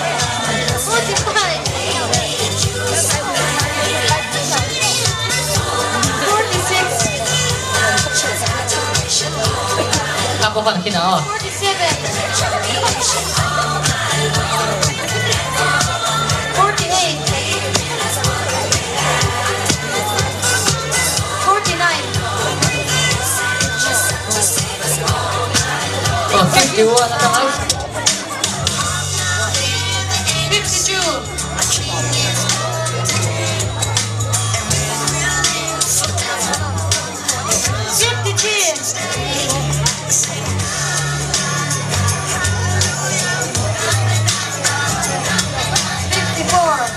bawk a nakinah aw. 47 48 49 Aw 51 atanga. 52 53 54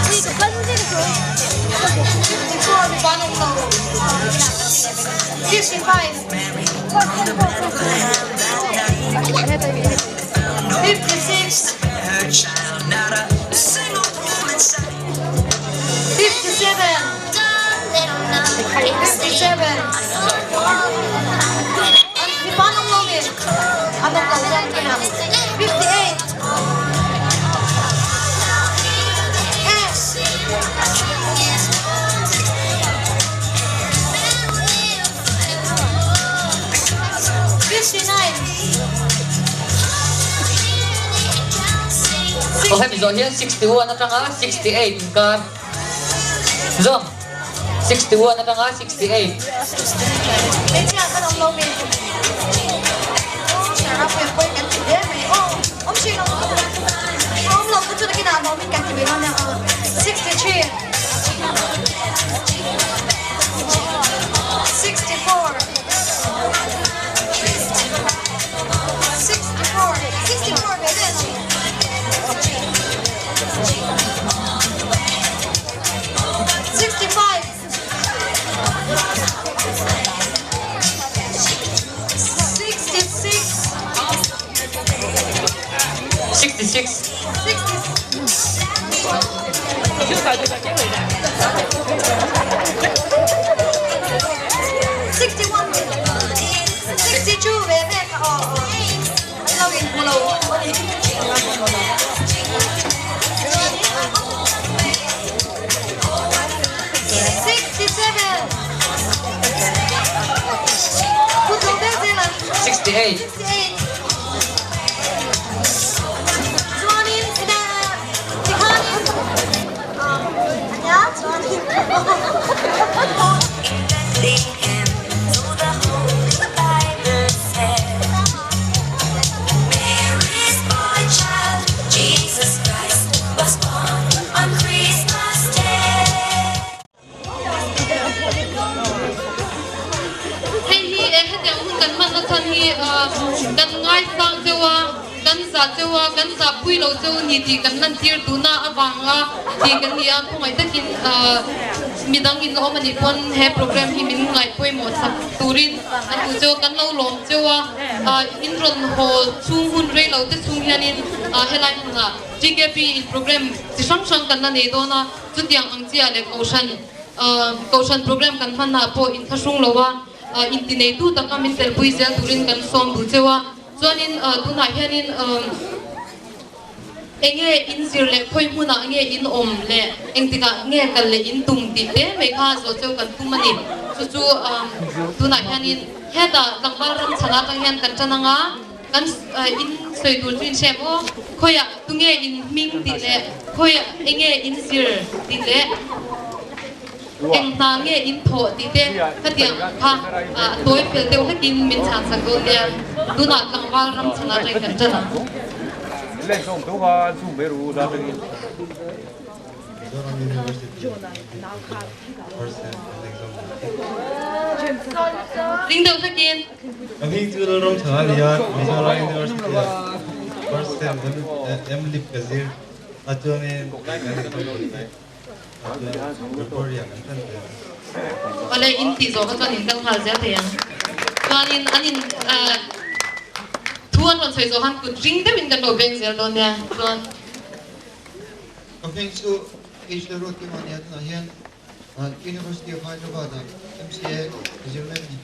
54 mipa an awm lo 55 56 57 57 Mipa an awm lo mi an awm lo chuan ka hria 58 59 Aw hemi zawh hian 61 atanga 68 inkar zawm 61 atanga 68. Hmeichhia kan awm lo mi awm thin lo awm lo chu nakinah an awmin kan ti ve dawn nia 63 64 64 64 ve ve 65 66 66 61 62 ve ve kha aw an lo in hmu lo 67 68 Chuanin ina tikhanin ania chuanin Hei hi e hetiang hun kan hmanna chhan hi kan ngaisang cheu a, kan zah cheu a, kan zahpui lo cheu ni tih kan lantir duhna avanga tih kan ni a, khawngaih takin midang in la awm anih pawn he program hi min ngaih pawimawh sak turin an duh cheu a, kan lo lawm cheu a, in rawn haw chhung hun rei lo te chhung hianin helai hmunah TKP in program chi hrang hrang kan la nei dawn a. Chutiang ang chiah leh Kohhran Kohhran program kan hmanah pawh inthlahrung lo a, intineitu taka min telpui zel turin kan sawm duh cheu a. Chuanin tunah hianin enge in zir leh khawi hmunah nge in awm leh engtikah nge kal leh in tum tih te mai kha zawh cheu kan tum a ni. Chu chu tunah hianin hetah tlangval ram chhan atang hian kan tan ang a. Kan in sawi tur chu in hre maw? Khawiah tunge in hming tih leh khawiah enge in zir tih leh eng hna nge in thawh tih te khatiang kha a tawi fel deuh hlekin min chhan sak dawn nia. Tunah tlangval ram chhan atangin kan tan ang. Ring deuh hlekin. Ka hming chu Lalram Chhana a ni a, Mizoram University ah first sem M Lip ka zir a chuanin kan exam dawn hnai a chuan report riah kan tan ve a. Awle in tih zawh kha chuan in kal nghal zel thei ang. Chuanin an in thu an rawn sawi zawh khan kut ring deuhin kan lo beng zel dawn nia chuan. Ka hming chu H Lalruatkima a ni a, tunah hian University of Hyderabad ah MCA ka zir mek a ni.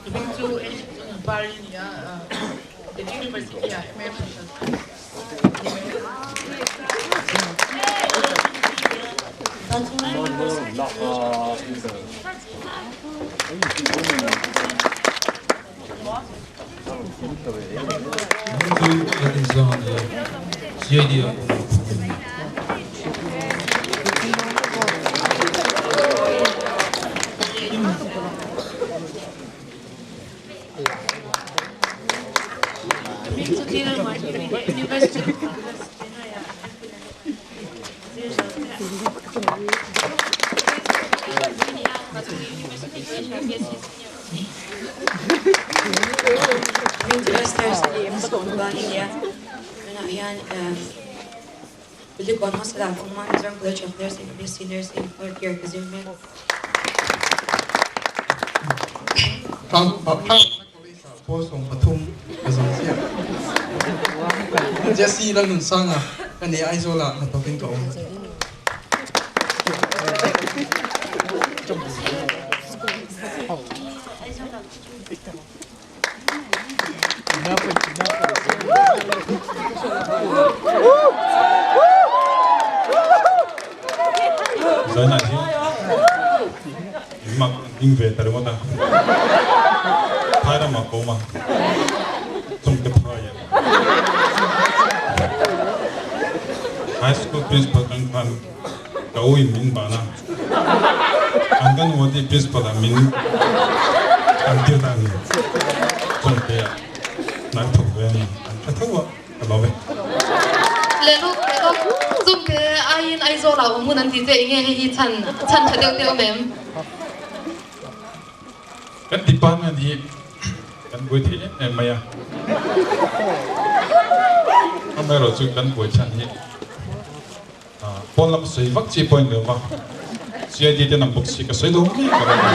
Hming chu Pari a ni a, Delhi University ah MA Social Science ni mek. Jesse Lalnunsanga ka ni Aizawl ah hnathawk in ka awm. Zainah hian mak an ding ve ta ringawt a, phai ramah ka awm a, chungte phai a. High school principal kan khan ka u in min ban a, Anganwadi principal ah min an tir ta a ni. Chungte ah hna ka thawk ve a ni, an tha tho a, ka lawm e. Leluk leluk chungte aiin Aizawl ah awm hun an ti che enge hei hi chhan chhan tha deuh deuh em? Kan department hi kan buai thei em em mai a, amaherawhchu kan buai chhan hi pawn lam sawi vak chi pawh a ni lo va, CID te nang bawk si ka sawi lo mai ka rawn ni.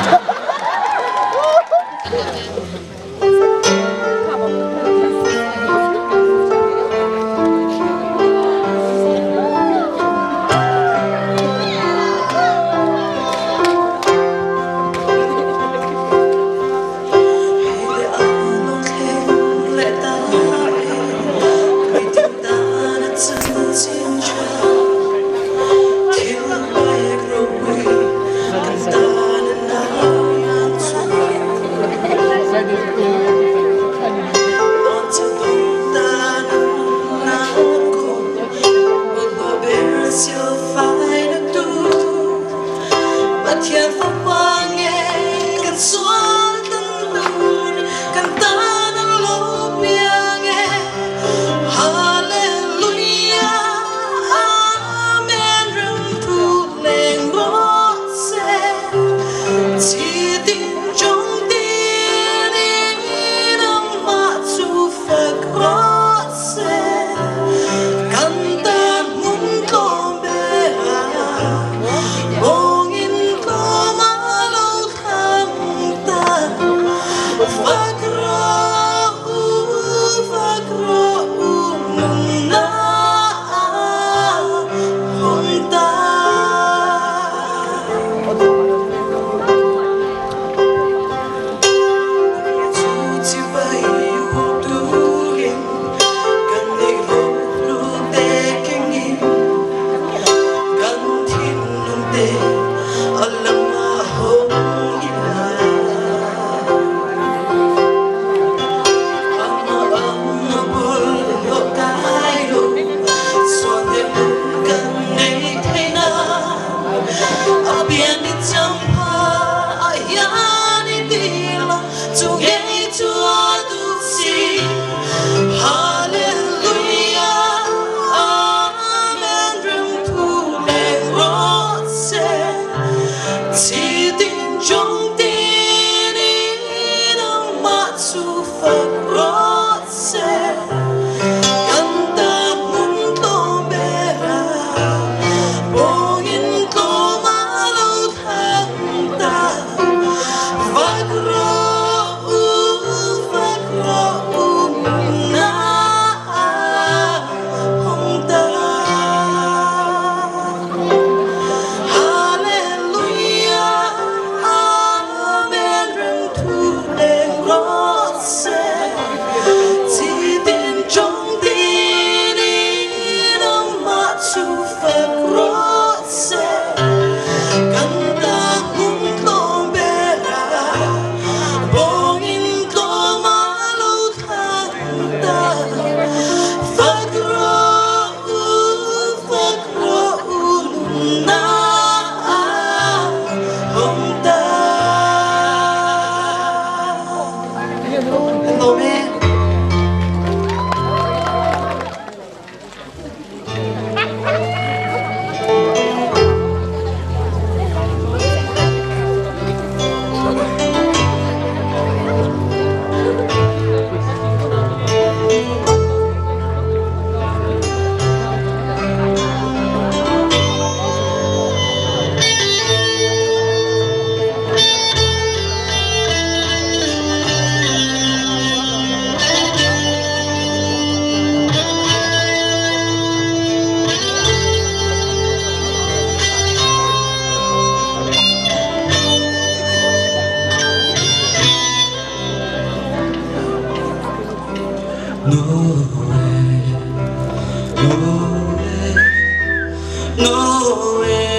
Noel,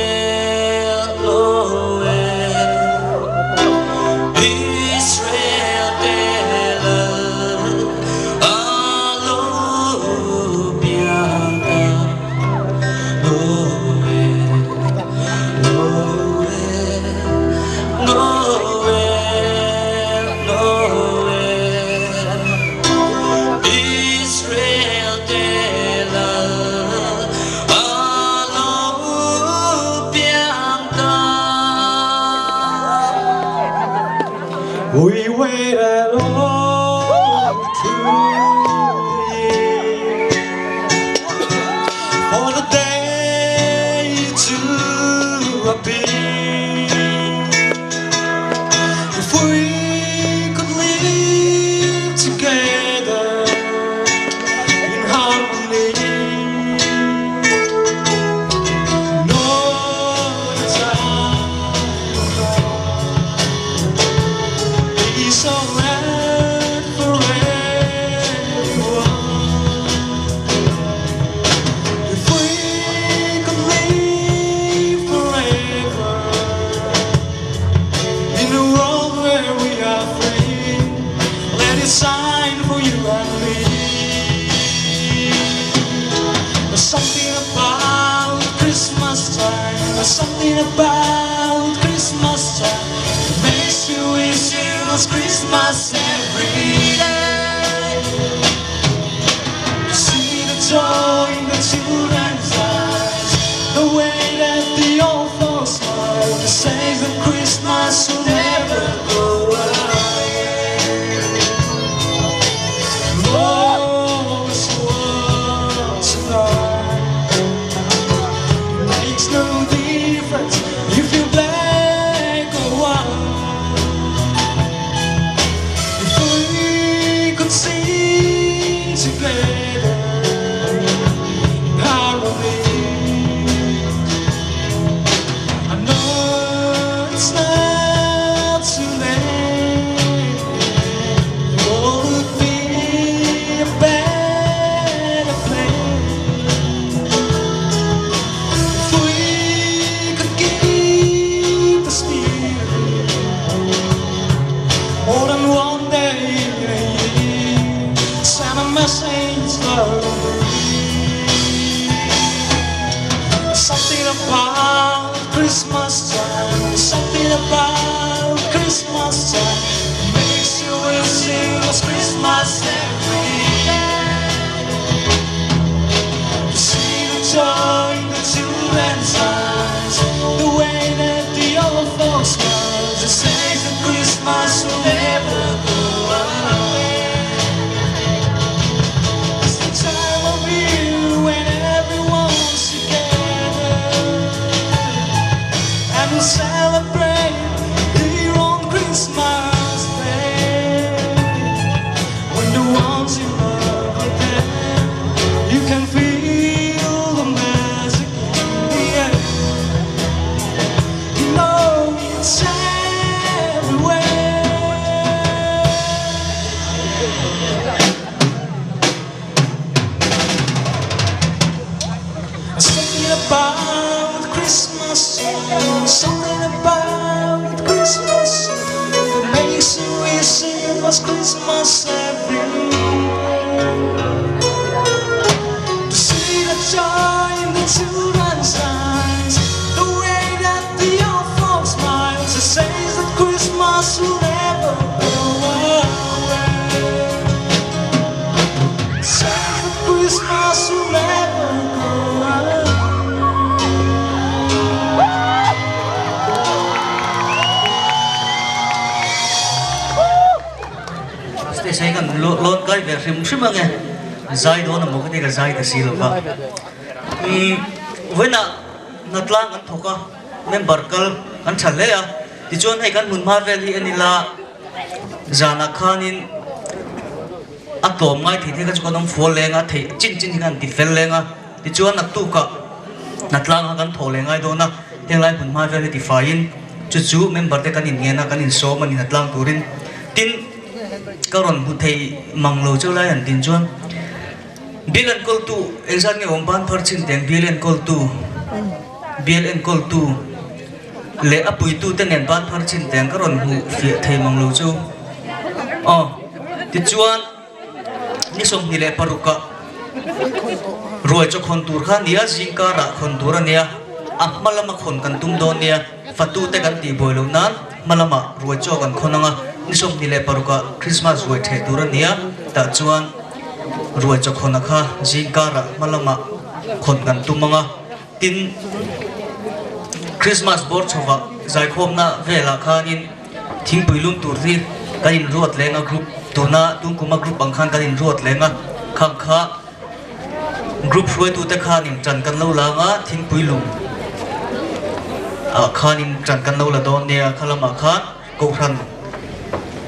Noel, Israel te lal a lo piang ta. Noel, Noel, Noel, Noel, Israel te lal a lo piang ta. We waited all through the year for the day to appear. If we could live together in harmony, no time peace on earth for everyone. If we could live forever in a world where we are free, let it shine for you and me. There's something about Christmas time. There's something about Christmas time that makes you wish it was Christmas every day. You see the joy in the children's eyes, the way that the old folks smile. They say that Christmas will never go away. Oh, it's world tonight. It makes no difference if you're black or white. If we could sing together in harmony, I know it's not too late. The world would be a better place if we could keep the spirit more than one day in a year. Send a message love. Something about Christmas time, something about Christmas time makes you wish it was Christmas every day. To see the joy in the children's eyes, the way that the old folks smile, to say that Christmas will never go away. It's the time of year when everyone's together and we celebrate here on Christmas Day. When the ones you love are there, you can feel the magic in the air. You know it's everywhere. Something about Christmas, something about Christmas that makes you wish it was Christmas every day. To see the joy in the children's eyes, the way that the old folks smile, to say that Christmas will never go away. Say that Christmas will never go away. Stage hi kan lawn kai ve hrim hrim ange zai dawn a maw ka ti ka zai ta si lo va. Umm vawiinah hnatlang an thawk a, member kal an tha hle a, tichuan hei kan hmun hma vel hi en ila zanah khanin a tlawm ngai thei thei kha chu kan awm fual leng a, theih chin chin hi khan ti fel leng a, tichuan naktukah hnatlang kha kan thawh leh ngai dawn a, henglai hmun hma vel hi tifaiin chu chu member te kan inngen a, kan insawm a ni hnatlang turin tin ka rawn hmu thei mang lo chu lai han tin chuan. Bial enkawltu engzat nge awm ban phar chin teng bial enkawltu bial enkawltu leh a puitu te nen ban phar chin teng ka rawn hmuh fiah thei mang lo chu aw tichuan ni 26 ah ruai chaw khawn tur kha a nia zingkar ah khawn tur a nia a hma lama khawn kan tum dawn nia fatu te kan tih buai loh nan hma lamah ruai chaw kan khawn ang a ni 26 ah Christmas ruai theh tur a nia tah chuan ruai chaw khawn a kha zingkar ah hma lamah khawn kan tum ang a tin Christmas bawr chhovah zaikhawmna velah khanin Thingpui lum tur hi kan inruat leng a group tuna tungkuma group ang khan kan inruat leng a khang kha group hruaitute khanin tan kan lo lang a thingpui lum ah khanin tan kan lo la dawn nia kha lamah khan kohhran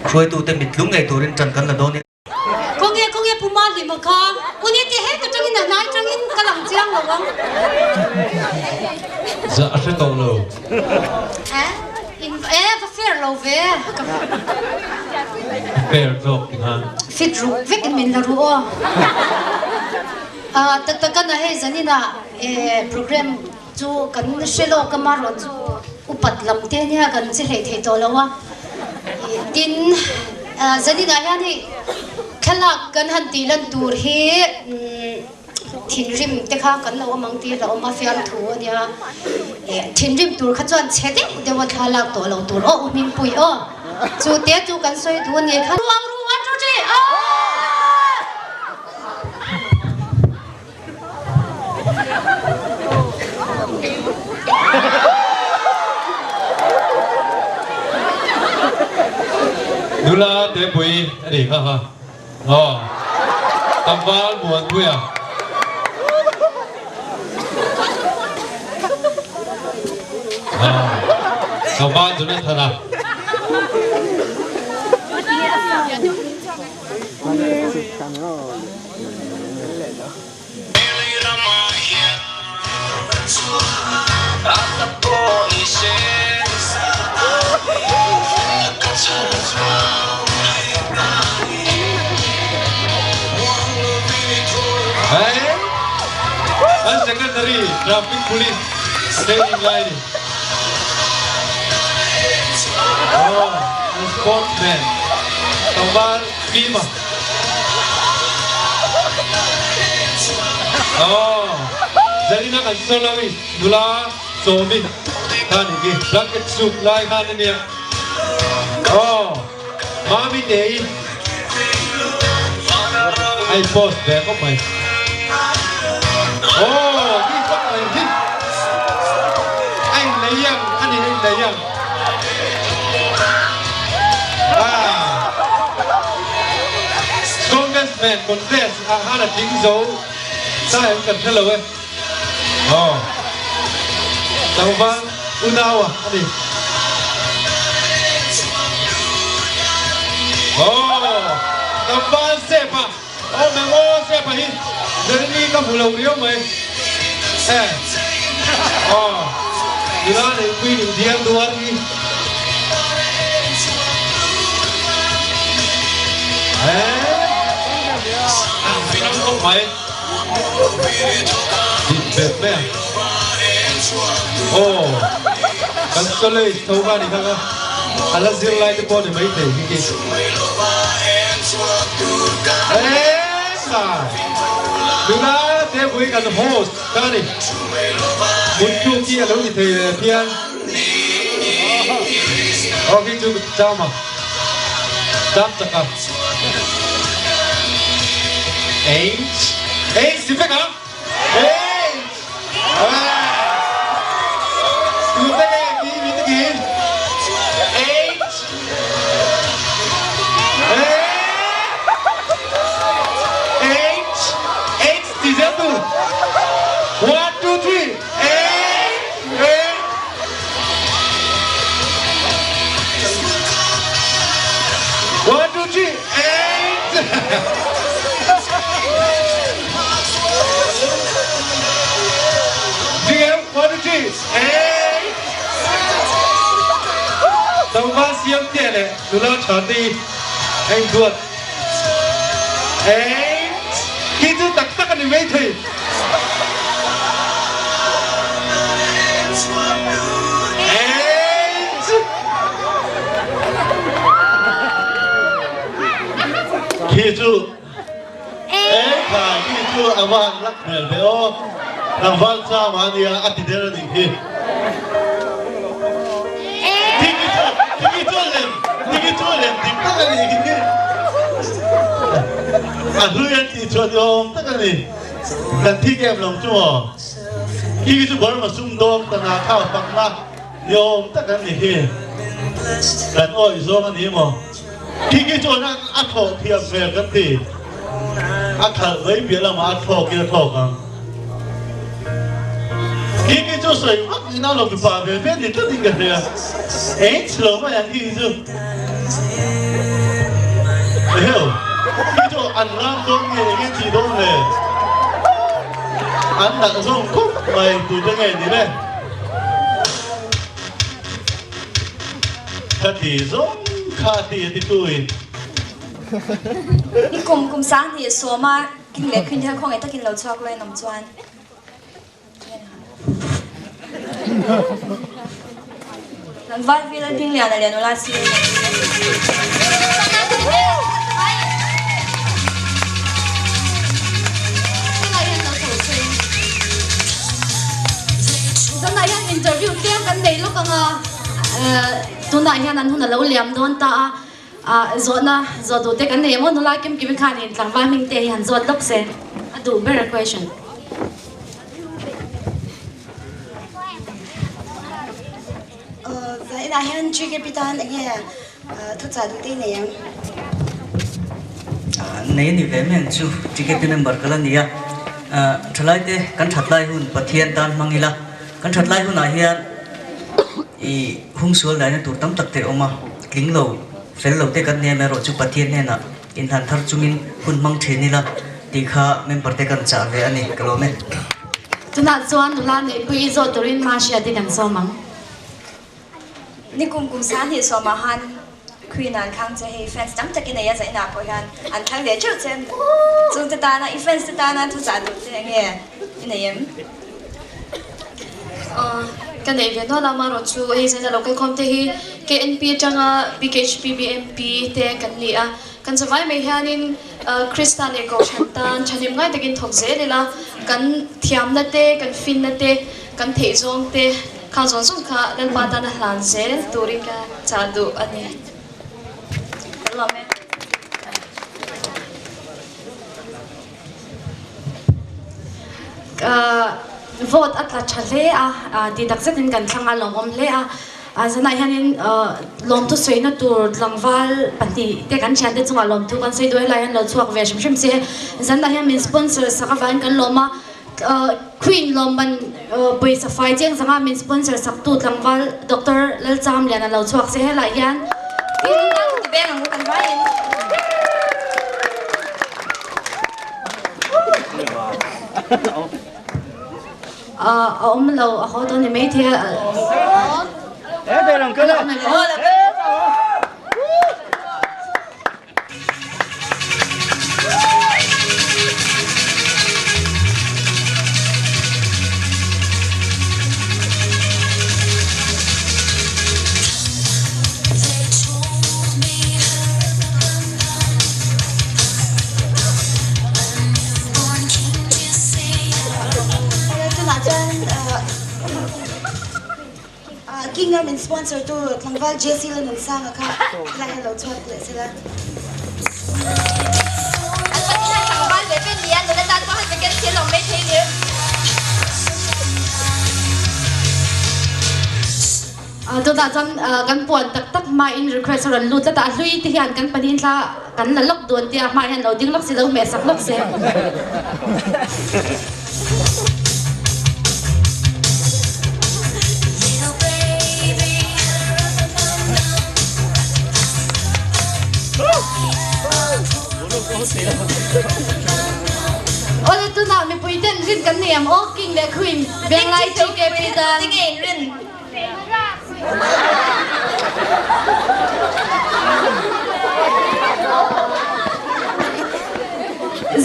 hruaitute mit lung ngei turin tan kan la dawn nia. Khawnge khawnge Pu Mahlima kha Uni te hek atangin a hnai tangin ka lang chiang lo ang. Zah a hre tawh lo. Eh in eh va fair lo ve. Fair zawk ti khan. Fit ruk vek in min la ru aw. Ah tak tak a na hei zanin ah eh program chu kan hre lawk a marawh chu upat lam te nia kan che hlei thei tawh lo a tin zaninah hian hei thlalak kan han tih lan tur hi thinrim te kha kan lo awm ang tih a awm a fiamthu a nia thinrim tur kha chuan chhe deuh deuh a thlalak tawh lo tur aw u Hmingpui aw chu te chu kan sawi duh a ni kha. Nula te pui a ni kha kha aw tlangval muan pui a. Tlangval Jonathan a. An secretary traffic police training lai ni. Oh, an sportsman. Tlangval Fima. Aw, Zarina kan soloist nula Sawmi kha ni khi blanket suit lai khan a nia. Aw, Mami te i a in post ve khawp mai. Aw, mi tak mai hi a in lei ang a ni a in lei ang. Strongest man contest ah khan a tling zo ta em kan hre lo e. Aw. Tlangval unau a ani. Aw. Tlangval sep a. Aw meng aw sep a hi Jeremy ka hmu lo riau mai. E. Aw. Nula neihpui nih dial duar hi. E. A ram khawp mai. Dik bet mai a. Aw. Kan college tho kha ni kha ka. A la zir lai te pawh ni maithei hi khi. Esa! Nula te pui kan host ka ni. Muttu khi a lo ni thei ve phian. Aw khi chu cham a. Cham chak a. H H ti vek ang. H Tlangval siam te leh nula tha te hi a induat. Khi chu tak tak a ni. ni maithei. Khi chu Ekhai khi chu a va han lak hmel ve aw. Tlangval chama a nia a ti der a nih khi. Tiki chu tiki chu lem tiki chu lem dik tak a nih khi. A hlui an tih chuan ni awm tak a ni. Kan thik em lo chu maw. Tiki chu Burma sumdawng tana khau fakna ni awm tak an nih khi. Kan awih zawng a ni maw. Tiki chuan a thlawh thiam hmel kan ti. A khalh mai piah lamah a thlawk in a thlawk ang. Tiki chu sawi vak in a lo mipa ve ve ni tlat in ka hria. Eng chhi lo mai ang tiki chu. Eheu, tiki chu an ram dawn nge eng nge tih dawn le? An nalh zawng khawp mai tute nge ni le? Ka ti zawng kha ti a ti tui. I kum kum sang hnih sawma king leh queen hian khawngaih takin lo chhuak lo in awm chuan Kan Valvil a ding lian a lian ula si. Zanah hian interview tlem kan nei lawk ang a, tunah hian an hun a lo liam dawn ta a, zawhna zawh duh te kan nei emaw nula kim kim khanin tlangval hming te hi han zawt lawk se a duh ber a question. Zainah hian GKP tan enge thuchah duh te i nei ang? Nei a ni ve mai ang chu, GKP member ka la ni a. Thalai te kan that lai hun Pathian tan hmang ila, kan that lai hunah hian i humsual daihna tur tam tak te a awm a, tling lo, fel lo te kan nia erawh chu Pathian hnenah inhlan thar chungin hun hmang thin ila tih kha member te kan chah ve a ni, ka lawm e. Tunah chuan nula neihpui i zawh turin hma hriat i kan sawm ang. Ni kum kum sang hnih sawmah han Queen an thlang che hei fans tam takin nei a zainah pawh hian an thlang leh teuh che chung te tana i fans te tana thuchah duh che enge i nei em? Ka nei ve nual a amaherawh chu hei zaina lo kalkhawm te hi KNP atanga BKHP BMP te kan ni a kan zavai mai hianin Krista leh Kohhran tan thahnem ngai takin thawk zel ila kan thiamna te kan finna te kan theih zawng te Kha zawn zawn kha Lalpa tana hlan zel turin ka chah duh a ni. Ka lawm e. Ka vote a tla tha hle a, tih tak zetin kan thlang a, lawmawm hle a. Zanah hianin lawmthu sawina tur tlangval pahnih te kan thiante chungah lawmthu kan sawi duh helai hian lo chhuak ve hrim hrim se. Zanah hian min sponsor sak avangin kan lawm a. Queen Lawmman pawisa fai chiang zanga min sponsor sak tu tlangval Doctor Lalcham Lian a lo chhuak che helai hian. A awm lo a haw dawn ni mai thei a. Tunah chuan King a min sponsor tu tlangval JC la Nunsanga kha helai hian lo chhuak leh sela. An pathian tlangval ve ve nia nula tan pawh han second thil awm mai thei ni. Tunah chuan kan puan tak tak hmain request a rawn lut tlat a, a hlui te hian kan pahnihin thla kan la lawk dun tia hmai hian lo ding lawk si lo hmeh sak lawk se. Awle tunah mipui ten rin kan nei ang aw King leh Queen Venglai TKP tan. Tinge in rin?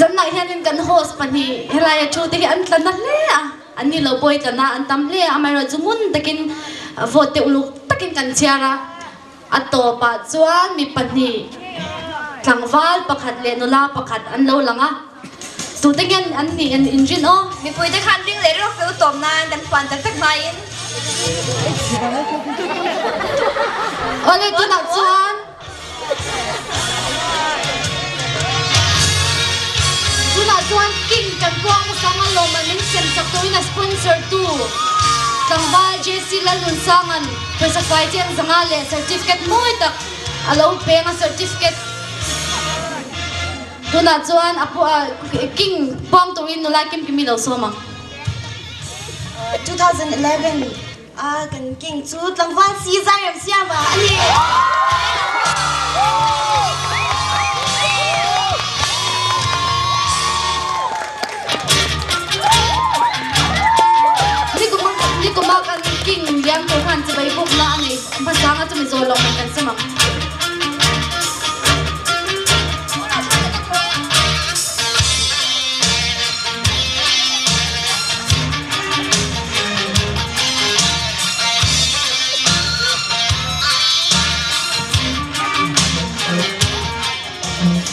Zanah hianin kan host pahnih helaia thu te hi an tla na hle a, an ni lo pawh hi tla na an tam hle a, amaherawhchu ngun takin vote te uluk takin kan chhiar a, a tawpah chuan mi pahnih tlangval pakhat leh nula pakhat an lo lang a, tute nge an nih an inrin aw. Mipui te khan ring leh rawk fel tawp nan kan phuan tak tak hmain. Awle tunah chuan. Tunah chuan King kan kuang hmasa ang lawmman min sem chak turin a sponsor tu tlangval JC Lalnunsanga'n pawisa fai cheng zanga leh certificate mawi tak a lo peng a certificate tunah chuan a King puang turin nula kim kimi lo sawm ang. 2011 A kan king chu tlangval si zairem siama a ni. Nikuma kan king liam tur khan chibai bukna a nei hmasanga chumi zawl lo mai kan sem ang.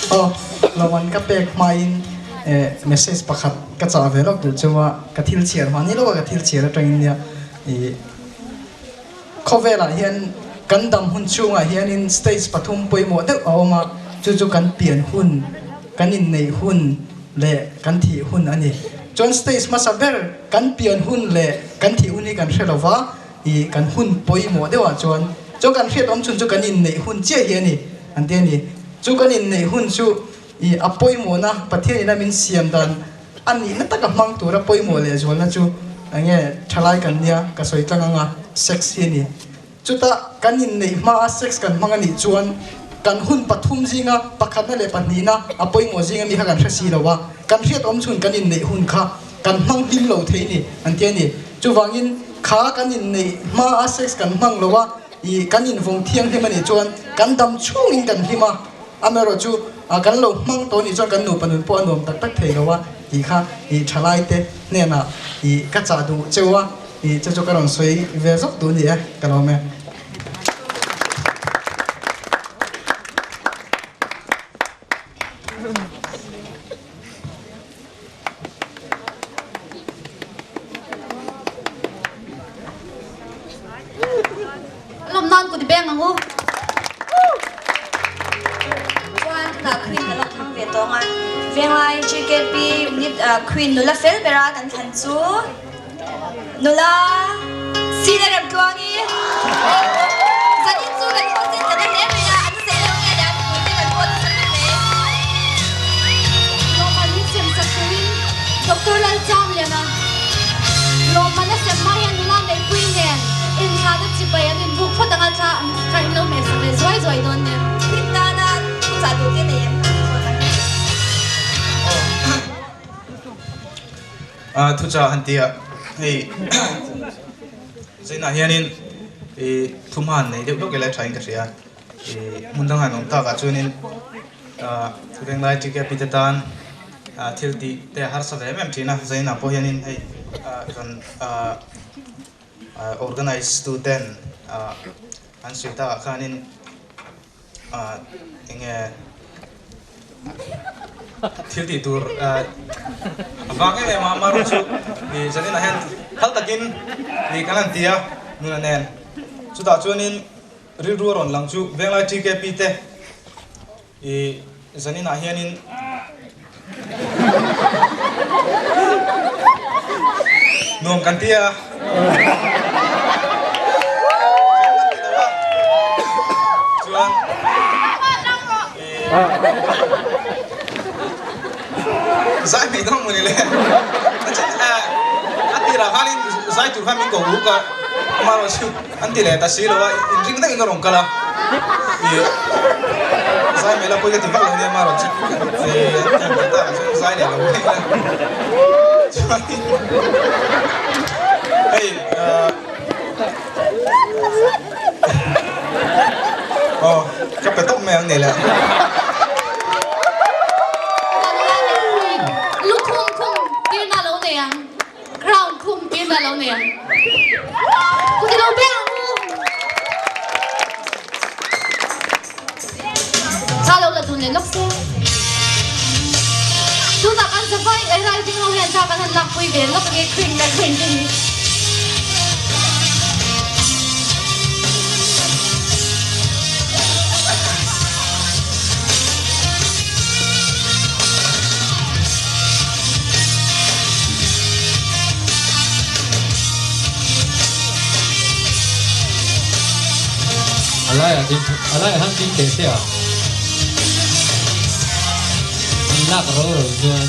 Aw, Loman ka pek hmain message pakhat ka chah ve lawk duh chu a, ka thil chhiar hma ni lawk a ka thil chhiar atangin nia ih khawvelah hian kan dam hun chhungah hianin stage pathum pawimawh deuh a awm a, chu chu kan pian hun, kan inneih hun leh kan thih hun a ni. Chuan stage hmasa ber kan pian hun leh kan thih hun hi kan hre lo va, ih kan hun pawimawh deuhah chuan chuan kan hriat awm chhun chu kan inneih hun chiah hi a ni an ti a ni. Chu kan inneih hun chu ih a pawimawhna Pathian ina min siam dan a nihna taka hmang tura pawimawh leh zualna chu enge thalai kan nia ka sawi tlang anga sex hi a ni. Chutah kan inneih hmaa sex kan hmang a nih chuan kan hun pathum zinga pakhatna leh pahnihna a pawimawh zinga mi kha kan hre si lo a, kan hriat awm chhun kan inneih hun kha kan hmang hlim lo thei ni an ti a ni. Chuvangin kha kan inneih hmaa sex kan hmang lo a, ih kan invawng thianghlim a nih chuan kan dam chhungin kan hlim a, amaherawhchu kan lo hmang tawh a nih chuan kan nupa nun pawh a nuam tak tak thei lo a tih kha ih thalaite hnenah ih ka chah duh cheu a. I chu chu ka rawn sawi ve zawk duh ni e, ka lawm e. Lawm nan kut beng ang u. Chuan tunah Queen kan lo thlang ve tawng a, Venglai GKP unit Queen nula fel bera kan thlan chu. Nula Sina Remtluangi Zanin chu kan khaw chin tana hle mai a, an zei lo nge leh an pui te kan pawh nasa hle mai. Lawmman min sem sak turin Doctor Lalchamliana lawmman a sem hma hian nula neihpui nen inthlan a chibai an inbuk phawt anga thla kha in lo hmeh sak leh zuai zuai dawn nia. Queen tana thuchah duh te nei em? Thuchah han ti a, hei zainah hianin ih thumhan nei deuh hlawk ila thain ka hria. Ih hmun dangah an awm takah chuanin Venglai TKP te tan thil tih te a harsa ve em em thin a, zainah pawh hianin hei rawn organize tu ten an sawi takah khanin enge thil tih tur a vang em em a amaherawh chu ih zaninah hian phal takin ih kan han ti a nuna nen chutah chuanin rilru a rawn lang chu Venglai TKP te ih zaninah hianin Nuam kan ti a. Chuan zai mai dawn mawni le. A tirah khanin zai tur khan min ko uk a, amaherawh chu an ti leh ta si lo a, inring takin ka rawn kal a. Zai mai la pawi ka ti vak lo nia amaherawh chu an ti tak ah chuan zai leh lo mai ila. Chuanin hei aw ka pe tawp mai ang nei le. lo nei ang? Kut i lo beng ang u. Thla lo la dun leh lawk se. Tunah kan zavai eh helai ding ho hian thla kan han lakpui ve lawk ange Queen leh Queen te hi. A laiah ding a laiah han ding teh se a an lak ro ro chuan.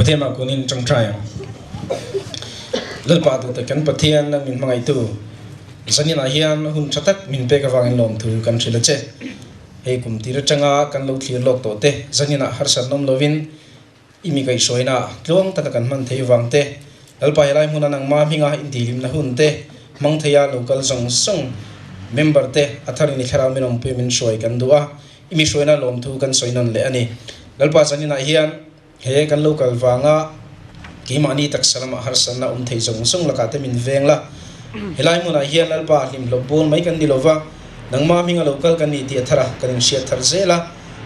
Pathian ah kunin tangtai ang. Lalpa tu te kan Pathian nang min hmangaihtu zanin ah hian hun tha tak min pek avangin lawmthu kan hrilh a che. Hei kum tir atanga kan lo thlir lawk tawh te zanin ah harsat nawm lovin I mi kaihhruaina tluang taka kan hman thei vang te, Lalpa helai hmuna nangma hminga intihhlimna hun te hmang theia lo kal zawng zawng member te a tharin i thlarau min awmpui min hruai kan duh a, i mi hruaina lawmthu kan sawi nawn leh a ni. Lalpa zaninah hian he kan lo kal vanga keimahni taksa lamah harsatna awm thei zawng zawng lakah te min veng la. Helai hmunah hian Lalpa hlimhlawp bawl mai kan ni lova, nangma hminga lo kal kan ni tih a thar a, kan inhriat thar zel a.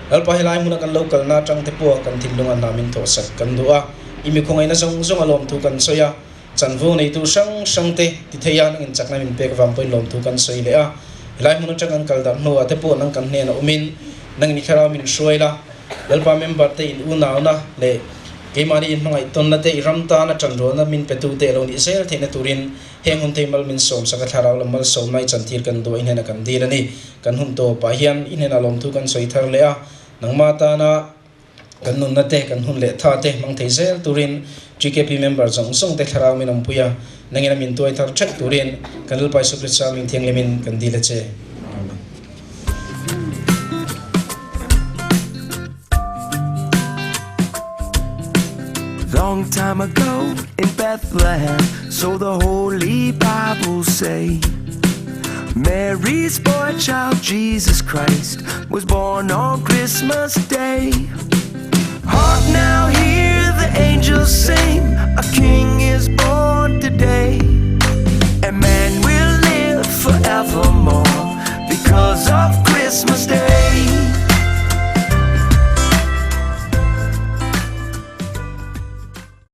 Lalpa helai hmuna kan lo kalna atang te pawha kan thinlunga hna min thawhsak kan duh a, i mi khawngaihna zawng zawng a lawmthu kan sawi a, chanvo neitu hrang hrang te ti thei a nangin chakna min pek vang pawhin lawmthu kan sawi leh a, helai hmun atang kan kal darh hnuah te pawh nang kan hnenah awmin nangin i thlarau min hruai la, Lalpa member te in unauna leh keimahni in hmangaih tawnna te i ram tana tanrualna min petu te lo nih zel theihna turin Heng hun thei mal min sawmsak a thlarau lam malsawm mai chantir kan duh a i hnenah kan dil a ni. Kan hun tawpah hian i hnenah lawmthu kan sawi thar leh a, nangmah tana kan nunna te, kan hun leh tha te hmang thei zel turin TKP member zawng zawng te thlarau min awmpui a, nangin a min tuai thar theuh turin kan Lalpa Isu Krista min thianghlimin kan dil a che. Amen. Long time ago in Bethlehem, so the Holy Bible say. Mary's boy child, Jesus Christ, was born on Christmas Day. Hark now, hear the angels sing. A